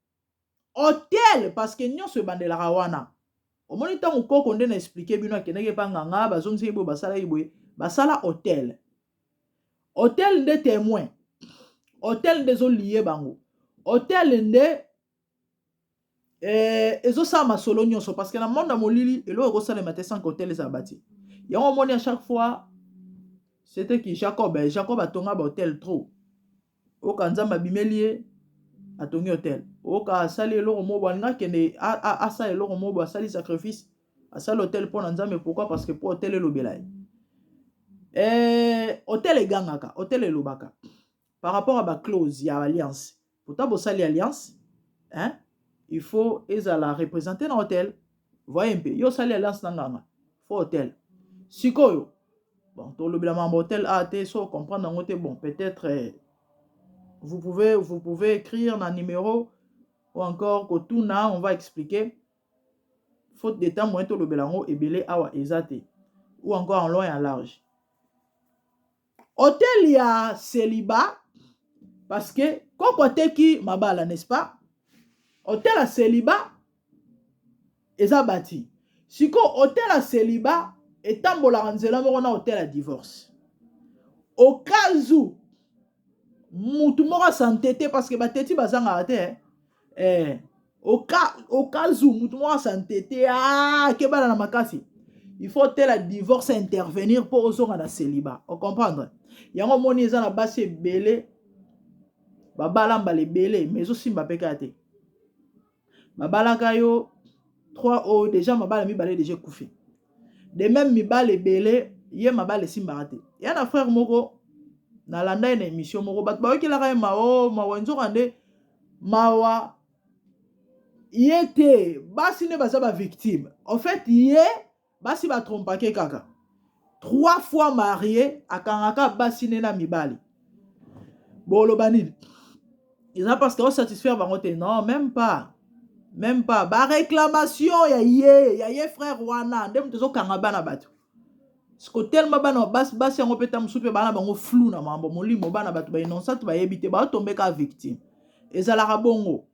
autel, parce que nyonso ebandelaka wana. Omoni, ntango koko nde na expliquer bino, akendaki epa nganga, bazongisaki boye, basalaki boye, basala autel. Autel nde témoin, autel nde ezolie bango, autel nde ezosala masolo nyonso, parce que na monde ya molili eloko ekosalema te sans que autel ezala bati. Yango omoni, à chaque fois c'était qui? Jacob. Jacob atonga baautel trop. Oka Nzambe abimeli ye, atongi autel. Oka asali eloko moko, alingi akende asala eloko moko, asali sacrifice, asali autel mpo na Nzambe. Pourquoi? Parce que mpo autel elobela ye. Autel egangaka, autel elobaka par rapport à baclause ya alliance. Pourtant bosali alliance, hein? Il faut ezala représenté na autel. Voye mpe yo osali alliance na nganga, faut autel. Sikoyo bon, tolobela mambo autel a te. So comprendre yango te, bon, peut-être vous pouvez écrire na numéro ou encore kotuna, on va expliquer. Faute de temps, moyen tolobela yango ebele awa eza te, ou encore en long et en large. Autel ya célibat, parce que koko ateki mabala, n'est-ce pas? Autel ya célibat eza bati. Sikoyo autel ya célibat etambolaka nzela moko na autel ya divorce. Au cas où mutu moko asante te, parce que bateti bazangaka te, au cas où mutu moko asante te, akebana na makasi, il faut autel ya divorce intervenir mpo ozonga na célibat. Ocomprendre yango? Omoni, eza na basi ebele babala mbala ebele, mais ezosimba mpe kaka te. Babalaka yo 3 oyo déjà mabala mibale déjà ekufi. De même mibale ebele ye mabala esimbaka te. Ya na frère moko nalanda ye na émission moko, bato bayokelaka ye mawa, mawa, nzoka nde mawa ye te, basi nde baza bavictime. En fait ye basi batrompake kaka. Trois fois marié, akangaka basi nde na mibali. Boloba nini? Eza parce que osatisfaire bango te? Non, même pas, même pas. Baréclamation ya ye frère wana nde moto ezokanga bana bato. Siko telema bana basi, basi yango mpe ta mosusu mpe bana bango flou na mambo molimo. Bana bato bainnocente, bayebi te, baotombe kaka victime. Ezalaka bongo,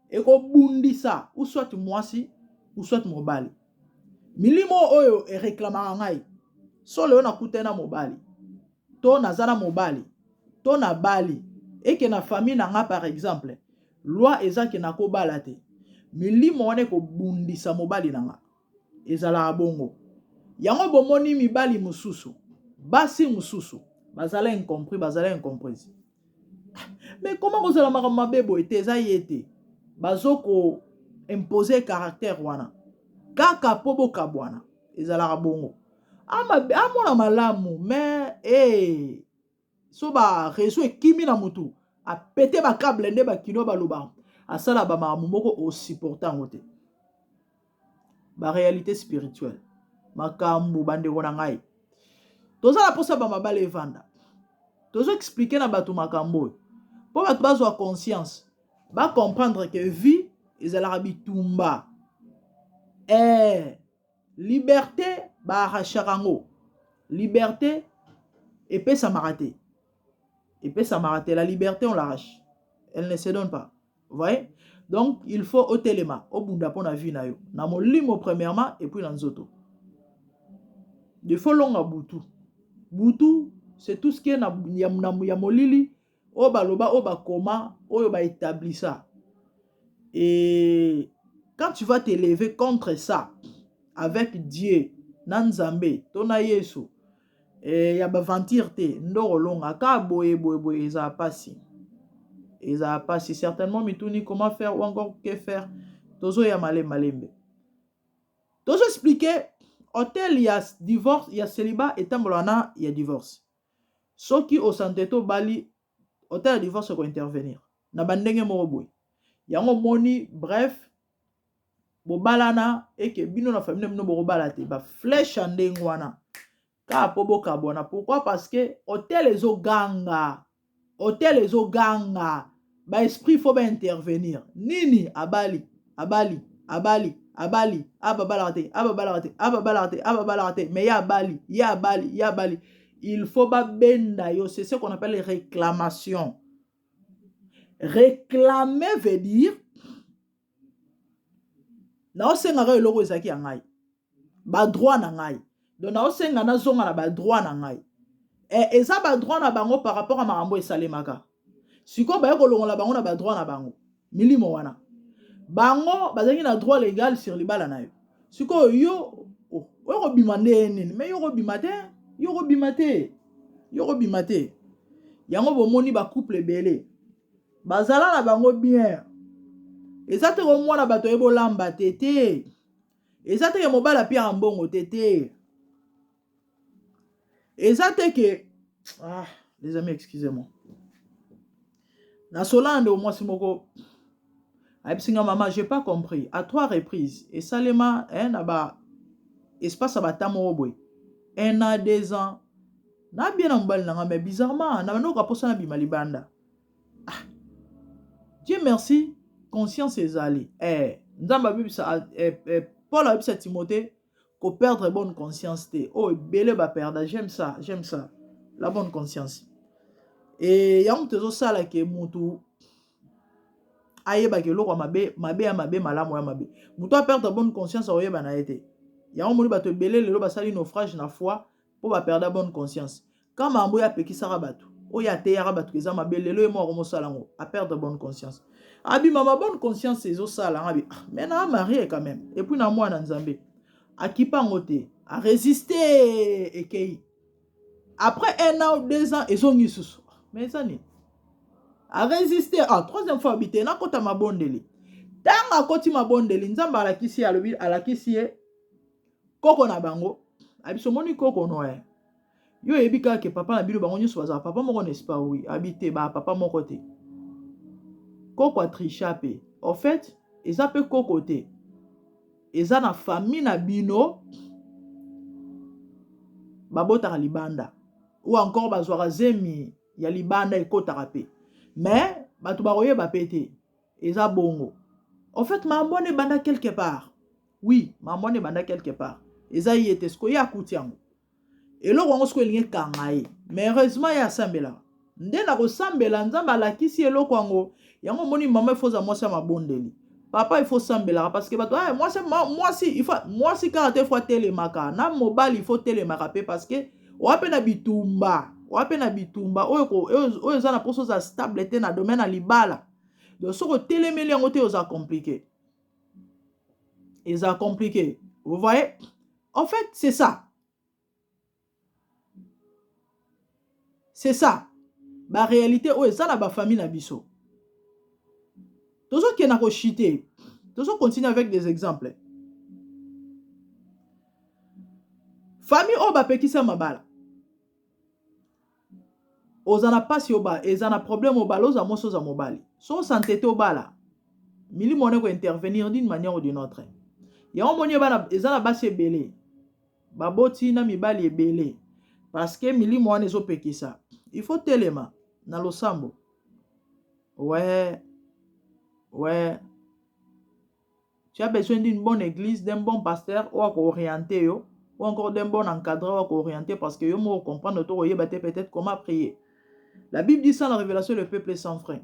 ekobundisa ou soit mwasi ou soit mobali. Milimo oyo ereklamaka ngai, solo oyo nakutani na mobali to naza na mobali to nabali, eke na famille na nga par exemple loi eza ke nakobala te, milimo wana ekobundisa mobali na nga. Ezalaka bongo. Yango bomoni, mibali mosusu, basi mosusu bazala incompris, bazala incomprise. Mais comment kozala makambo mabe boye te? Eza ye te, bazoko imposer caractère wana kaka mpo bokabwana. Ezalaka bongo. Amona malamu, mais so bareseau ekimi na motu, apete bacable nde bakino baloba, asala bamakambo moko osupporte yango te. Baréalité spirituelle, makambo. Bandeko na ngai, toza na mposa bamabala evanda. Tozoexpliquer na bato makambo oyo mpo bato bazwa conscience, bacomprendre que vie ezalaka bitumba. Liberté baarrachaka yango, liberté epesamaka te, epesamaka te. La liberté, on l'arrache, elle ne se donne pas. Voyez, donc il faut otelema, obunda mpo na vie na yo, na molimo premièrement et puis na nzoto. Il faut longa butu. Butu, c'est tout ce qui est na, ya molili oyo baloba, oyo bakoma, oyo baétablisa. Et quand tu vas t'élever contre ça avec Dieu, na Nzambe, to na Yesu, e, ya baventure te nde okolonga kaka boye boye boye ezala pasi ezala pasi certainement mituni comment faire ou encore que faire tozoya malembe malembe tozo expliquer hotel ya divorce ya celibat etambolaka na ya divorce soki osante to obali hotel ya divorce eko intervenir na bandenge moko boye yango omoni bref bobalana eke bino na famille na bino bokobala te ba flèche ya ndenge wana kaka mpo bokabwana pourquoi parce que hotel ezoganga hotel ezoganga ba esprit faut ba intervenir nini abali abali abali abali ababalaka te ababalaka te ababalaka te ababalaka te mais ye abali ye abali ye abali il faut babenda yo c'est ce qu'on appelle réclamation réclamer veut dire naosengaka eloko ezalaki ya ngai badroit na ngai donc naosenga nazonga na badroit na ngai e, eza badroit na bango par rapport a makambo esalemaka sikoyo baye kolongola bango na badroit na bango milimo wana bango bazalaki na droit légal sur libala na yo sikoyo yo oh, oyo kobima nde nini me yo kobima te yo kobima te yo kobima te yango bomoni bacouple ebele bazala na bango bien eza te komwana bato oyebi olamba te te eza te ke mobali apiaka mbongo te te eza te ke ah, les amis excusez-moi nasolana ndeko mwasi moko ayebisi nga mama j'ai pas compris à trois reprises esalema eh, na ba espace ya bata moko boye un an 2 ans na bien na mobali na nga mais bizarrement na bandoka mposa nabima libanda. Ah, Dieu merci, conscience ezali eh, nzambe abibisa eh, eh, Paul abibisa Timothée ko perdre bonne conscience te oyo oh, ebele baperda j'aime ça j'aime ça la bonne conscience e yango moto ezosala ke mutu ayebaka eloko ya mabe mabe ya mabe malamu ya mabe moto aperdre bonne conscience akoyeba na ye te yango moni bato ebele lelo basali naufrage na foi mpo baperda bonne conscience ka makambo oyo apekisaka bato oyo ateyaka bato eza mabe lelo ye moko akomosala yango aperdre bonne conscience abima ma bonne conscience ezosala nga bi ah, mais na marie quand même et puis na mwana nzambe akipa yango te aresiste ekei après un an ou 2 ans ezongi lisusu mais eza nini aresiste ah, troisième fois abi te nakota mabondeli ntango akoti mabondeli nzambe alakisi ye alobi alakisi ye koko na bango abiso omoni koko no eh. Yo oyebi kaka ke papa na bino bango nyonso bazala papa moko n'est-ce pas oui abi te ba papa moko te koko atricha mpe en fait eza mpe koko te eza na famille na bino babotaka libanda ou encore bazwaka zemi ya libanda ekotaka mpe mais bato bakoyeba mpe te eza bongo en fait makambo wana ebanda quelque part oui makambo wana ebanda quelque part eza ye te sikoyo ye akuti yango eloko yango sikoyo elingi ekanga ye mais heureusement ye asambelaka nde na kosambela nzambe alakisi eloko yango yango omoni mama ifo oza mwasi ya mabondeli papa ifo osambelaka parce que bato ah, mwasi mwasi ifo mwasi kaka te ifo atelemaka na mobali ifo otelemaka mpe parce que oya mpe na bitumba oya mpe na bitumba oyo oyo eza na mposa oza stable te na domaine ya libala donc soki otelemeli yango te oza compliqué eza compliqué vous voyez en fait c'est ça c'est ça baréalité oyo eza na bafamille na biso tozokenda kochite tozocontinue avec des exemples famille oyo bapekisa mabala oza na mpasi oba eza na problème obala oza mwasi oza mobali so osante te obala milimo wana ekointervenir d'une manière ou d'une autre yango moni eza na basi ebele baboti na mibali ebele parce que milimo wana ezopekisa il faut telema na losambo ouais ouais tu as besoin d'une bonne église d'un bon pasteur oyo akooriente yo ou encore d'un bon encadreur oyo akooriente parce que yo moko comprendre to koyeba te peut-être comment prier la bible dit sans la révélation le peuple est sans frein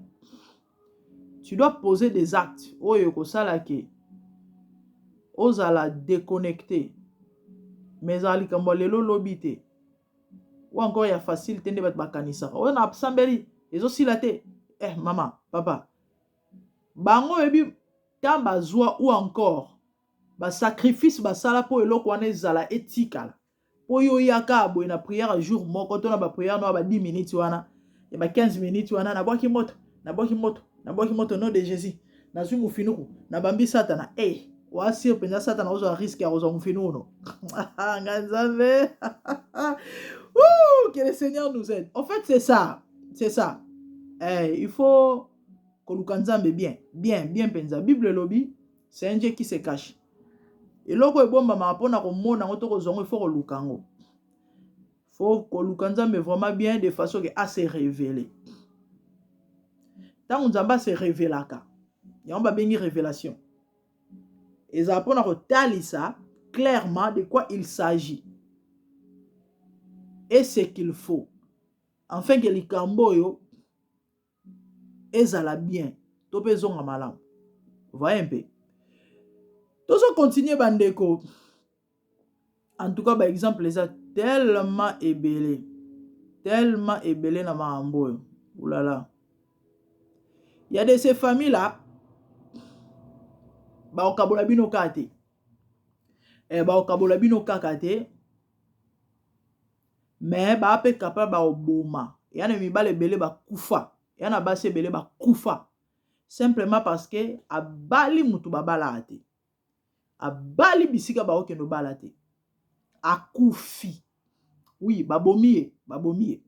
tu dois poser des actes oyo ekosala ke ozala déconnecté mais ezala likambo ya lelo lobi te ou encore ya facile te nde bato bakanisaka oyo na sambeli ezosila te eh mama papa bango oyebi. Temps bazwa ou encore ba sacrifice basala mpo eloko wana ezala etikala mpo yo oyaka boye na prière ya jour moko to na ba prière no ya ba 10 minutes wana, ya ba 15 minutes wana, nabwaki moto, nabwaki moto, nabwaki moto, nom de Jésus, nazwi mofinuku, nabambi Satana. E hey, oasir mpenza Satana ozwa risque ya kozwa mofinuku no nga Nzambe. Que le Seigneur nous aide. En fait, c'est ça, c'est ça. Hey, il faut koluka Nzambe bien bien bien mpenza. Bible elobi, c'est un Dieu qui se cache. Eloko ebombamaka, mpona komona yango to kozwa yango, il faut koluka yango, faut koluka Nzambe vraiment bien, de façon que ase révéler. Ntango Nzambe ase révélaka, yango babengi révélation, ezala mpona kotalisa clairement de quoi il s'agit et ce qu'il faut, enfin que likambo oyo ezala bien to mpe ezonga malamu. Voye mpe tozocontinue, bandeko. En tout cas, baexemple eza tellement ebele, tellement ebele na makambo oyo. Ulala, ya de ces familles là bakokabola bino kaka te, bakokabola bino kaka te, mais baa mpe capable bakoboma. Eya na mibale ebele bakufa, eya na basi ebele bakufa simplement parce que abali mutu babalaka te, abali bisika baokende obala te, akufi. Oui, babomi ye, babomi ye.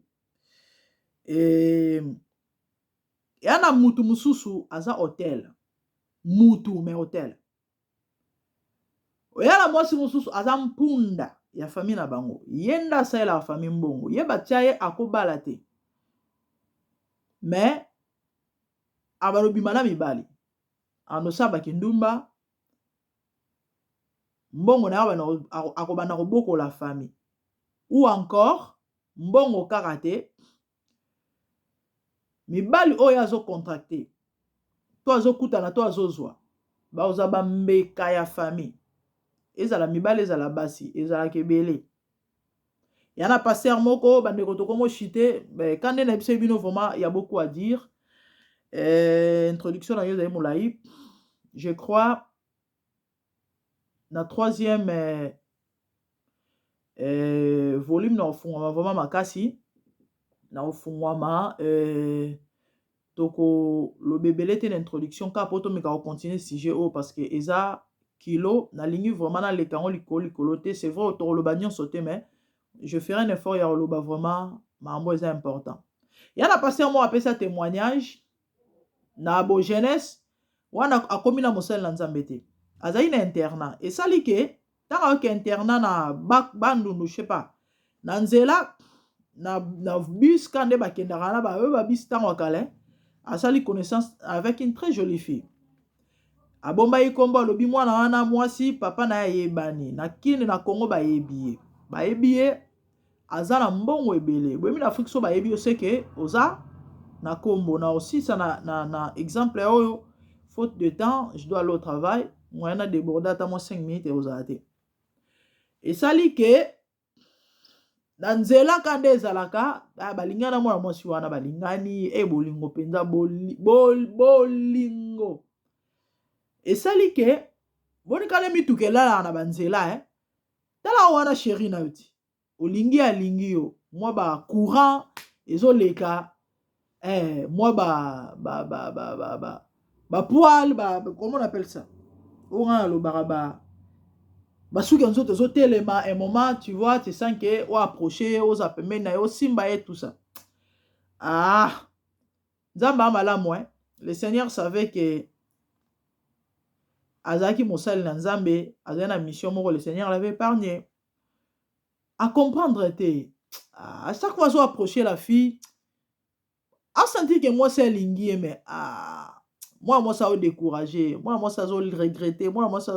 Eya na mutu mosusu aza autel, mutu mais autel. Oya na mwasi mosusu aza mpunda ya famille na bango, ye nde asalelaka famille mbongo, ye batia ye akobala te, mais abalobima na mibali, anosala bakindumba, mbongo na ye akobanda kobokola famille, ou encore mbongo kaka te, mibali oyo azocontracte to azokutana to azozwa, bakozwa bambeka ya famille, ezala mibali, ezala basi, ezalaka ebele. Ya na pasteur moko, bandeko, tokomo chite ka nde na biso bino. Vraiment, ya beaucoup à dire. Introduction na yo ezali molai. Je crois na troisième volume na kofungwama vraiment makasi, na kofungwama. Tokoloba ebele te na introduction kaka mpo tomeka kocontinue sujet oyo, parce que eza kilo. Nalingi vraiment naleka yango likolo likolo te. C'est vrai, tokoloba nyonso te, mais je ferai un effort ya koloba vraiment makambo eza important. Ya na pasteur moko apesa témoignage na bo jeunesse wana, akomi na mosali na Nzambe te, azali na internat. Esali ke ntango ayoki internat na Bandundu, je sais pas, na nzela na bus ka nde bakendaka na baoyo babus ntango ya kala, asali connaissance avec une très jolie fille. Abombaki nkombo, alobi mwana wana mwasi, papa na ye ayebani na Kini, na Congo bayebi ye, bayebi ye, aza na mbongo ebele. Boyebi na Afrique, so bayebi yo, seke oza na nkombo. Na osisa na exemple oyo, faute de temps, je dois aller au travail, moyen na déborder ata mwa 5 minutes ekozala te. Esali ke na nzela ka nde ezalaka, balingani na mwana mwasi wana, balingani e bolingo mpenza, bolingo. Esali ke bonikana mituka elalaka na banzela, eh? Tala wana chéri na yo ti olingi, alingi yo, mwa ba courant ezoleka, mwa ba ba ba ba ba ba poil, ba, comment on appelle ça, oyo nga nalobaka, ba basuki ya nzoto ezotelema. Un moment, tu vois, tu sens que oapproche ye, oza pembeni na ye, osimba ye, tout ça. Ah, Nzambe a malamu, eh? Le Seigneur savait que azalaki mosali na Nzambe, azali na mission moko. Le Seigneur l'avait épargné. Acomprendre te, à chaque fois azo approcher la fille, asentir que mwasi alingi ye, mais ah, mwana mwasi aodécourage, mwana mwasi azoregrete, mwana mwasi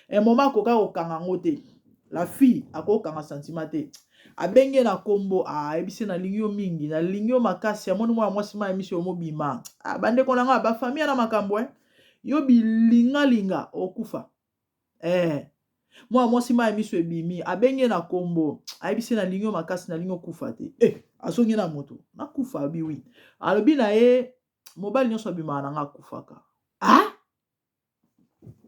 un moment akoka kokanga yango te. La fille akokanga sentiment te. Abenge na nkombo, ayebisi: "Nalingi yo mingi, nalingi yo makasi." Amoni mwana mwasi ma yemisi yo mobima. Ah, bandeko na nga, bafamille na makambo, yo bilingalinga okufa. Mwana mwasi ma ya miso ebimi, abenge na nkombo, ayebisi: "Nalingi yo makasi, nalingi okufa te." Azongi na moto nakufa abi wi, alobi na ye: "Mobali nyonso abimaka na nga akufaka." Ah,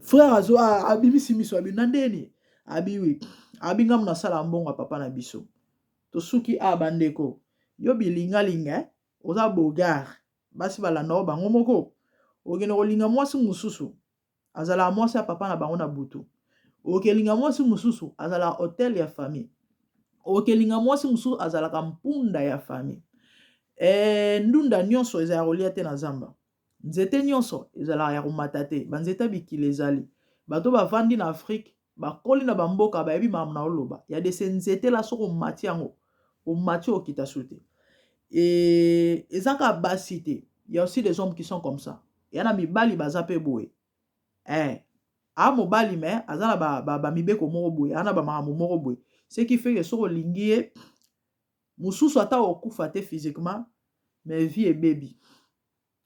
Frère azo abimisi miso, abi na ndeni, abi oui, abi ngamu nasala mbongo ya papa na biso. Tosuki a bandeko yo bilingalinga, eh? Oza beau gars, basi balanda o bango moko. Okende kolinga mwasi mosusu, azalaka mwasi ya papa na bango na butu. Okelinga mwasi mosusu, azalaka autel ya famille. Okelinga mwasi mosusu, azalaka mpunda ya famille. Ndunda nyonso ezala kolia te na zamba. Nzete nyonso ezalaka ya komata te. Banzete ya bikila ezali. Bato bavandi na Afrique, bakoli na bamboka, bayebi makambo na oloba ya dese. Nzete la, soki omati yango, omati, okita su te. Eza kaka basi te, y a aussi des hommes qui sont comme ça. Ya na mibali baza mpe boye. A mobali me aza na bamibeko moko boye, aza na bamakambo moko boye, ce qui fait que soki olingi ye mosusu, ata okufa te physiquement, mais vie ebebi.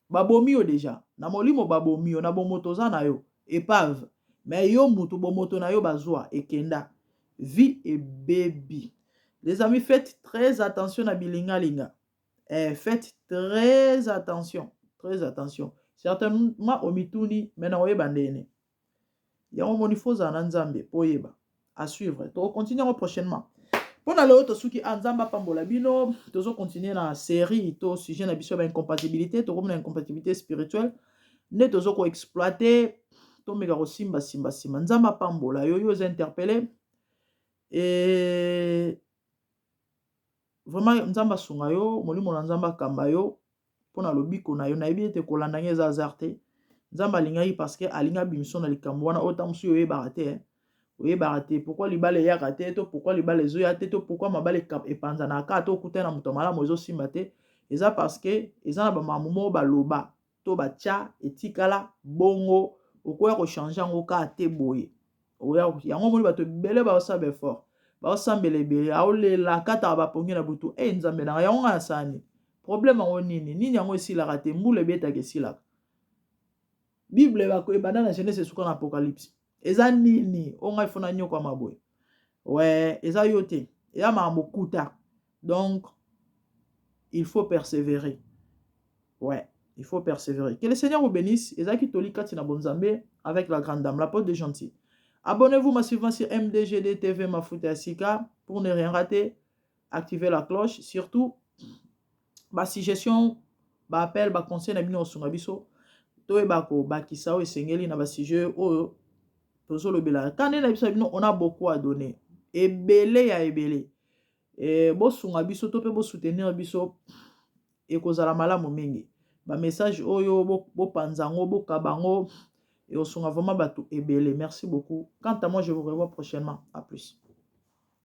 Babomi yo déjà na molimo, babomi yo na bomoto. Oza na yo épave, mais yo mutu bomoto na yo bazwa ekenda, vie ebebi. Les amis, faites très attention na bilingalinga. Faites très attention, très attention. Certainement omituni me na oyeba ndene yango moni fo ozala na Nzambe mpo oyeba. À suivre, tokocontinue yango prochainement. Mpo na lelo tosuki a. Nzambe apambola bino. Tozocontinue na série to sujet na biso ya baincompatibilité. Tokomi na incompatibilité spirituelle nde tozo koexploite, tomeka kosimba simba nsima. Nzambe apambola yo, yo oza interpellé. E vraiment, Nzambe asunga yo, molimo na Nzambe akamba yo mpo na lobiko na yo. Nayebi ete kolanda ngai eza hasard te. Nzambe alingaki, parce que alingi abimiso na likambo wana oyo. Ta mosusu oyebaka te, oyebaka te pourquoi libala eyaka te, to pourquoi libala ezoya te, to pourquoi mabala epanzanaka kaka, to okutani na moto ya malamu, ezosimba te. Eza parce que eza na bamakambo moko baloba to batya, etikala bongo. Okoya kochange yango kaka te boye. Yango omoni bato ebele baosala baeffort, baosambela ebele, aolela, kataka bapongi na butu. E Nzambe nanga, yango nga nasala nini? Problème yango nini nini? Yango esilaka te. Mbula ebetaka, esilaka. Bible ebanda na Genèse, esuka na Apocalypse. Eza nini oyo ngai fona nyokwama boye? We eza yo te, eza makambo kuta. Donc il faut persévérer. Ouais, il faut persévérer. Que le Seigneur vous bénisse. Ezaki toli kati na bonzambe avec la grande dame, la porte de gentil. Abonnez-vous massivement sur MDGD TV Mafuta Sika pour ne rien rater. Activez la cloche. Surtout, ba suggestion, ba appel, ba conseil na bino osunga biso. Toyeba kobakisa oyo esengeli na basujet oyo tozolobela. Kande na biso bino, on a beaucoup à donner. Ebele ya ebele. Bosunga biso to mpe bosoutenir biso, ekozala malamu mingi. Bamessage oyo, bopanza yango, bokaba yango, ekosunga vraiment bato ebele. Merci beaucoup. Quant à moi, je vous revois prochainement. À plus.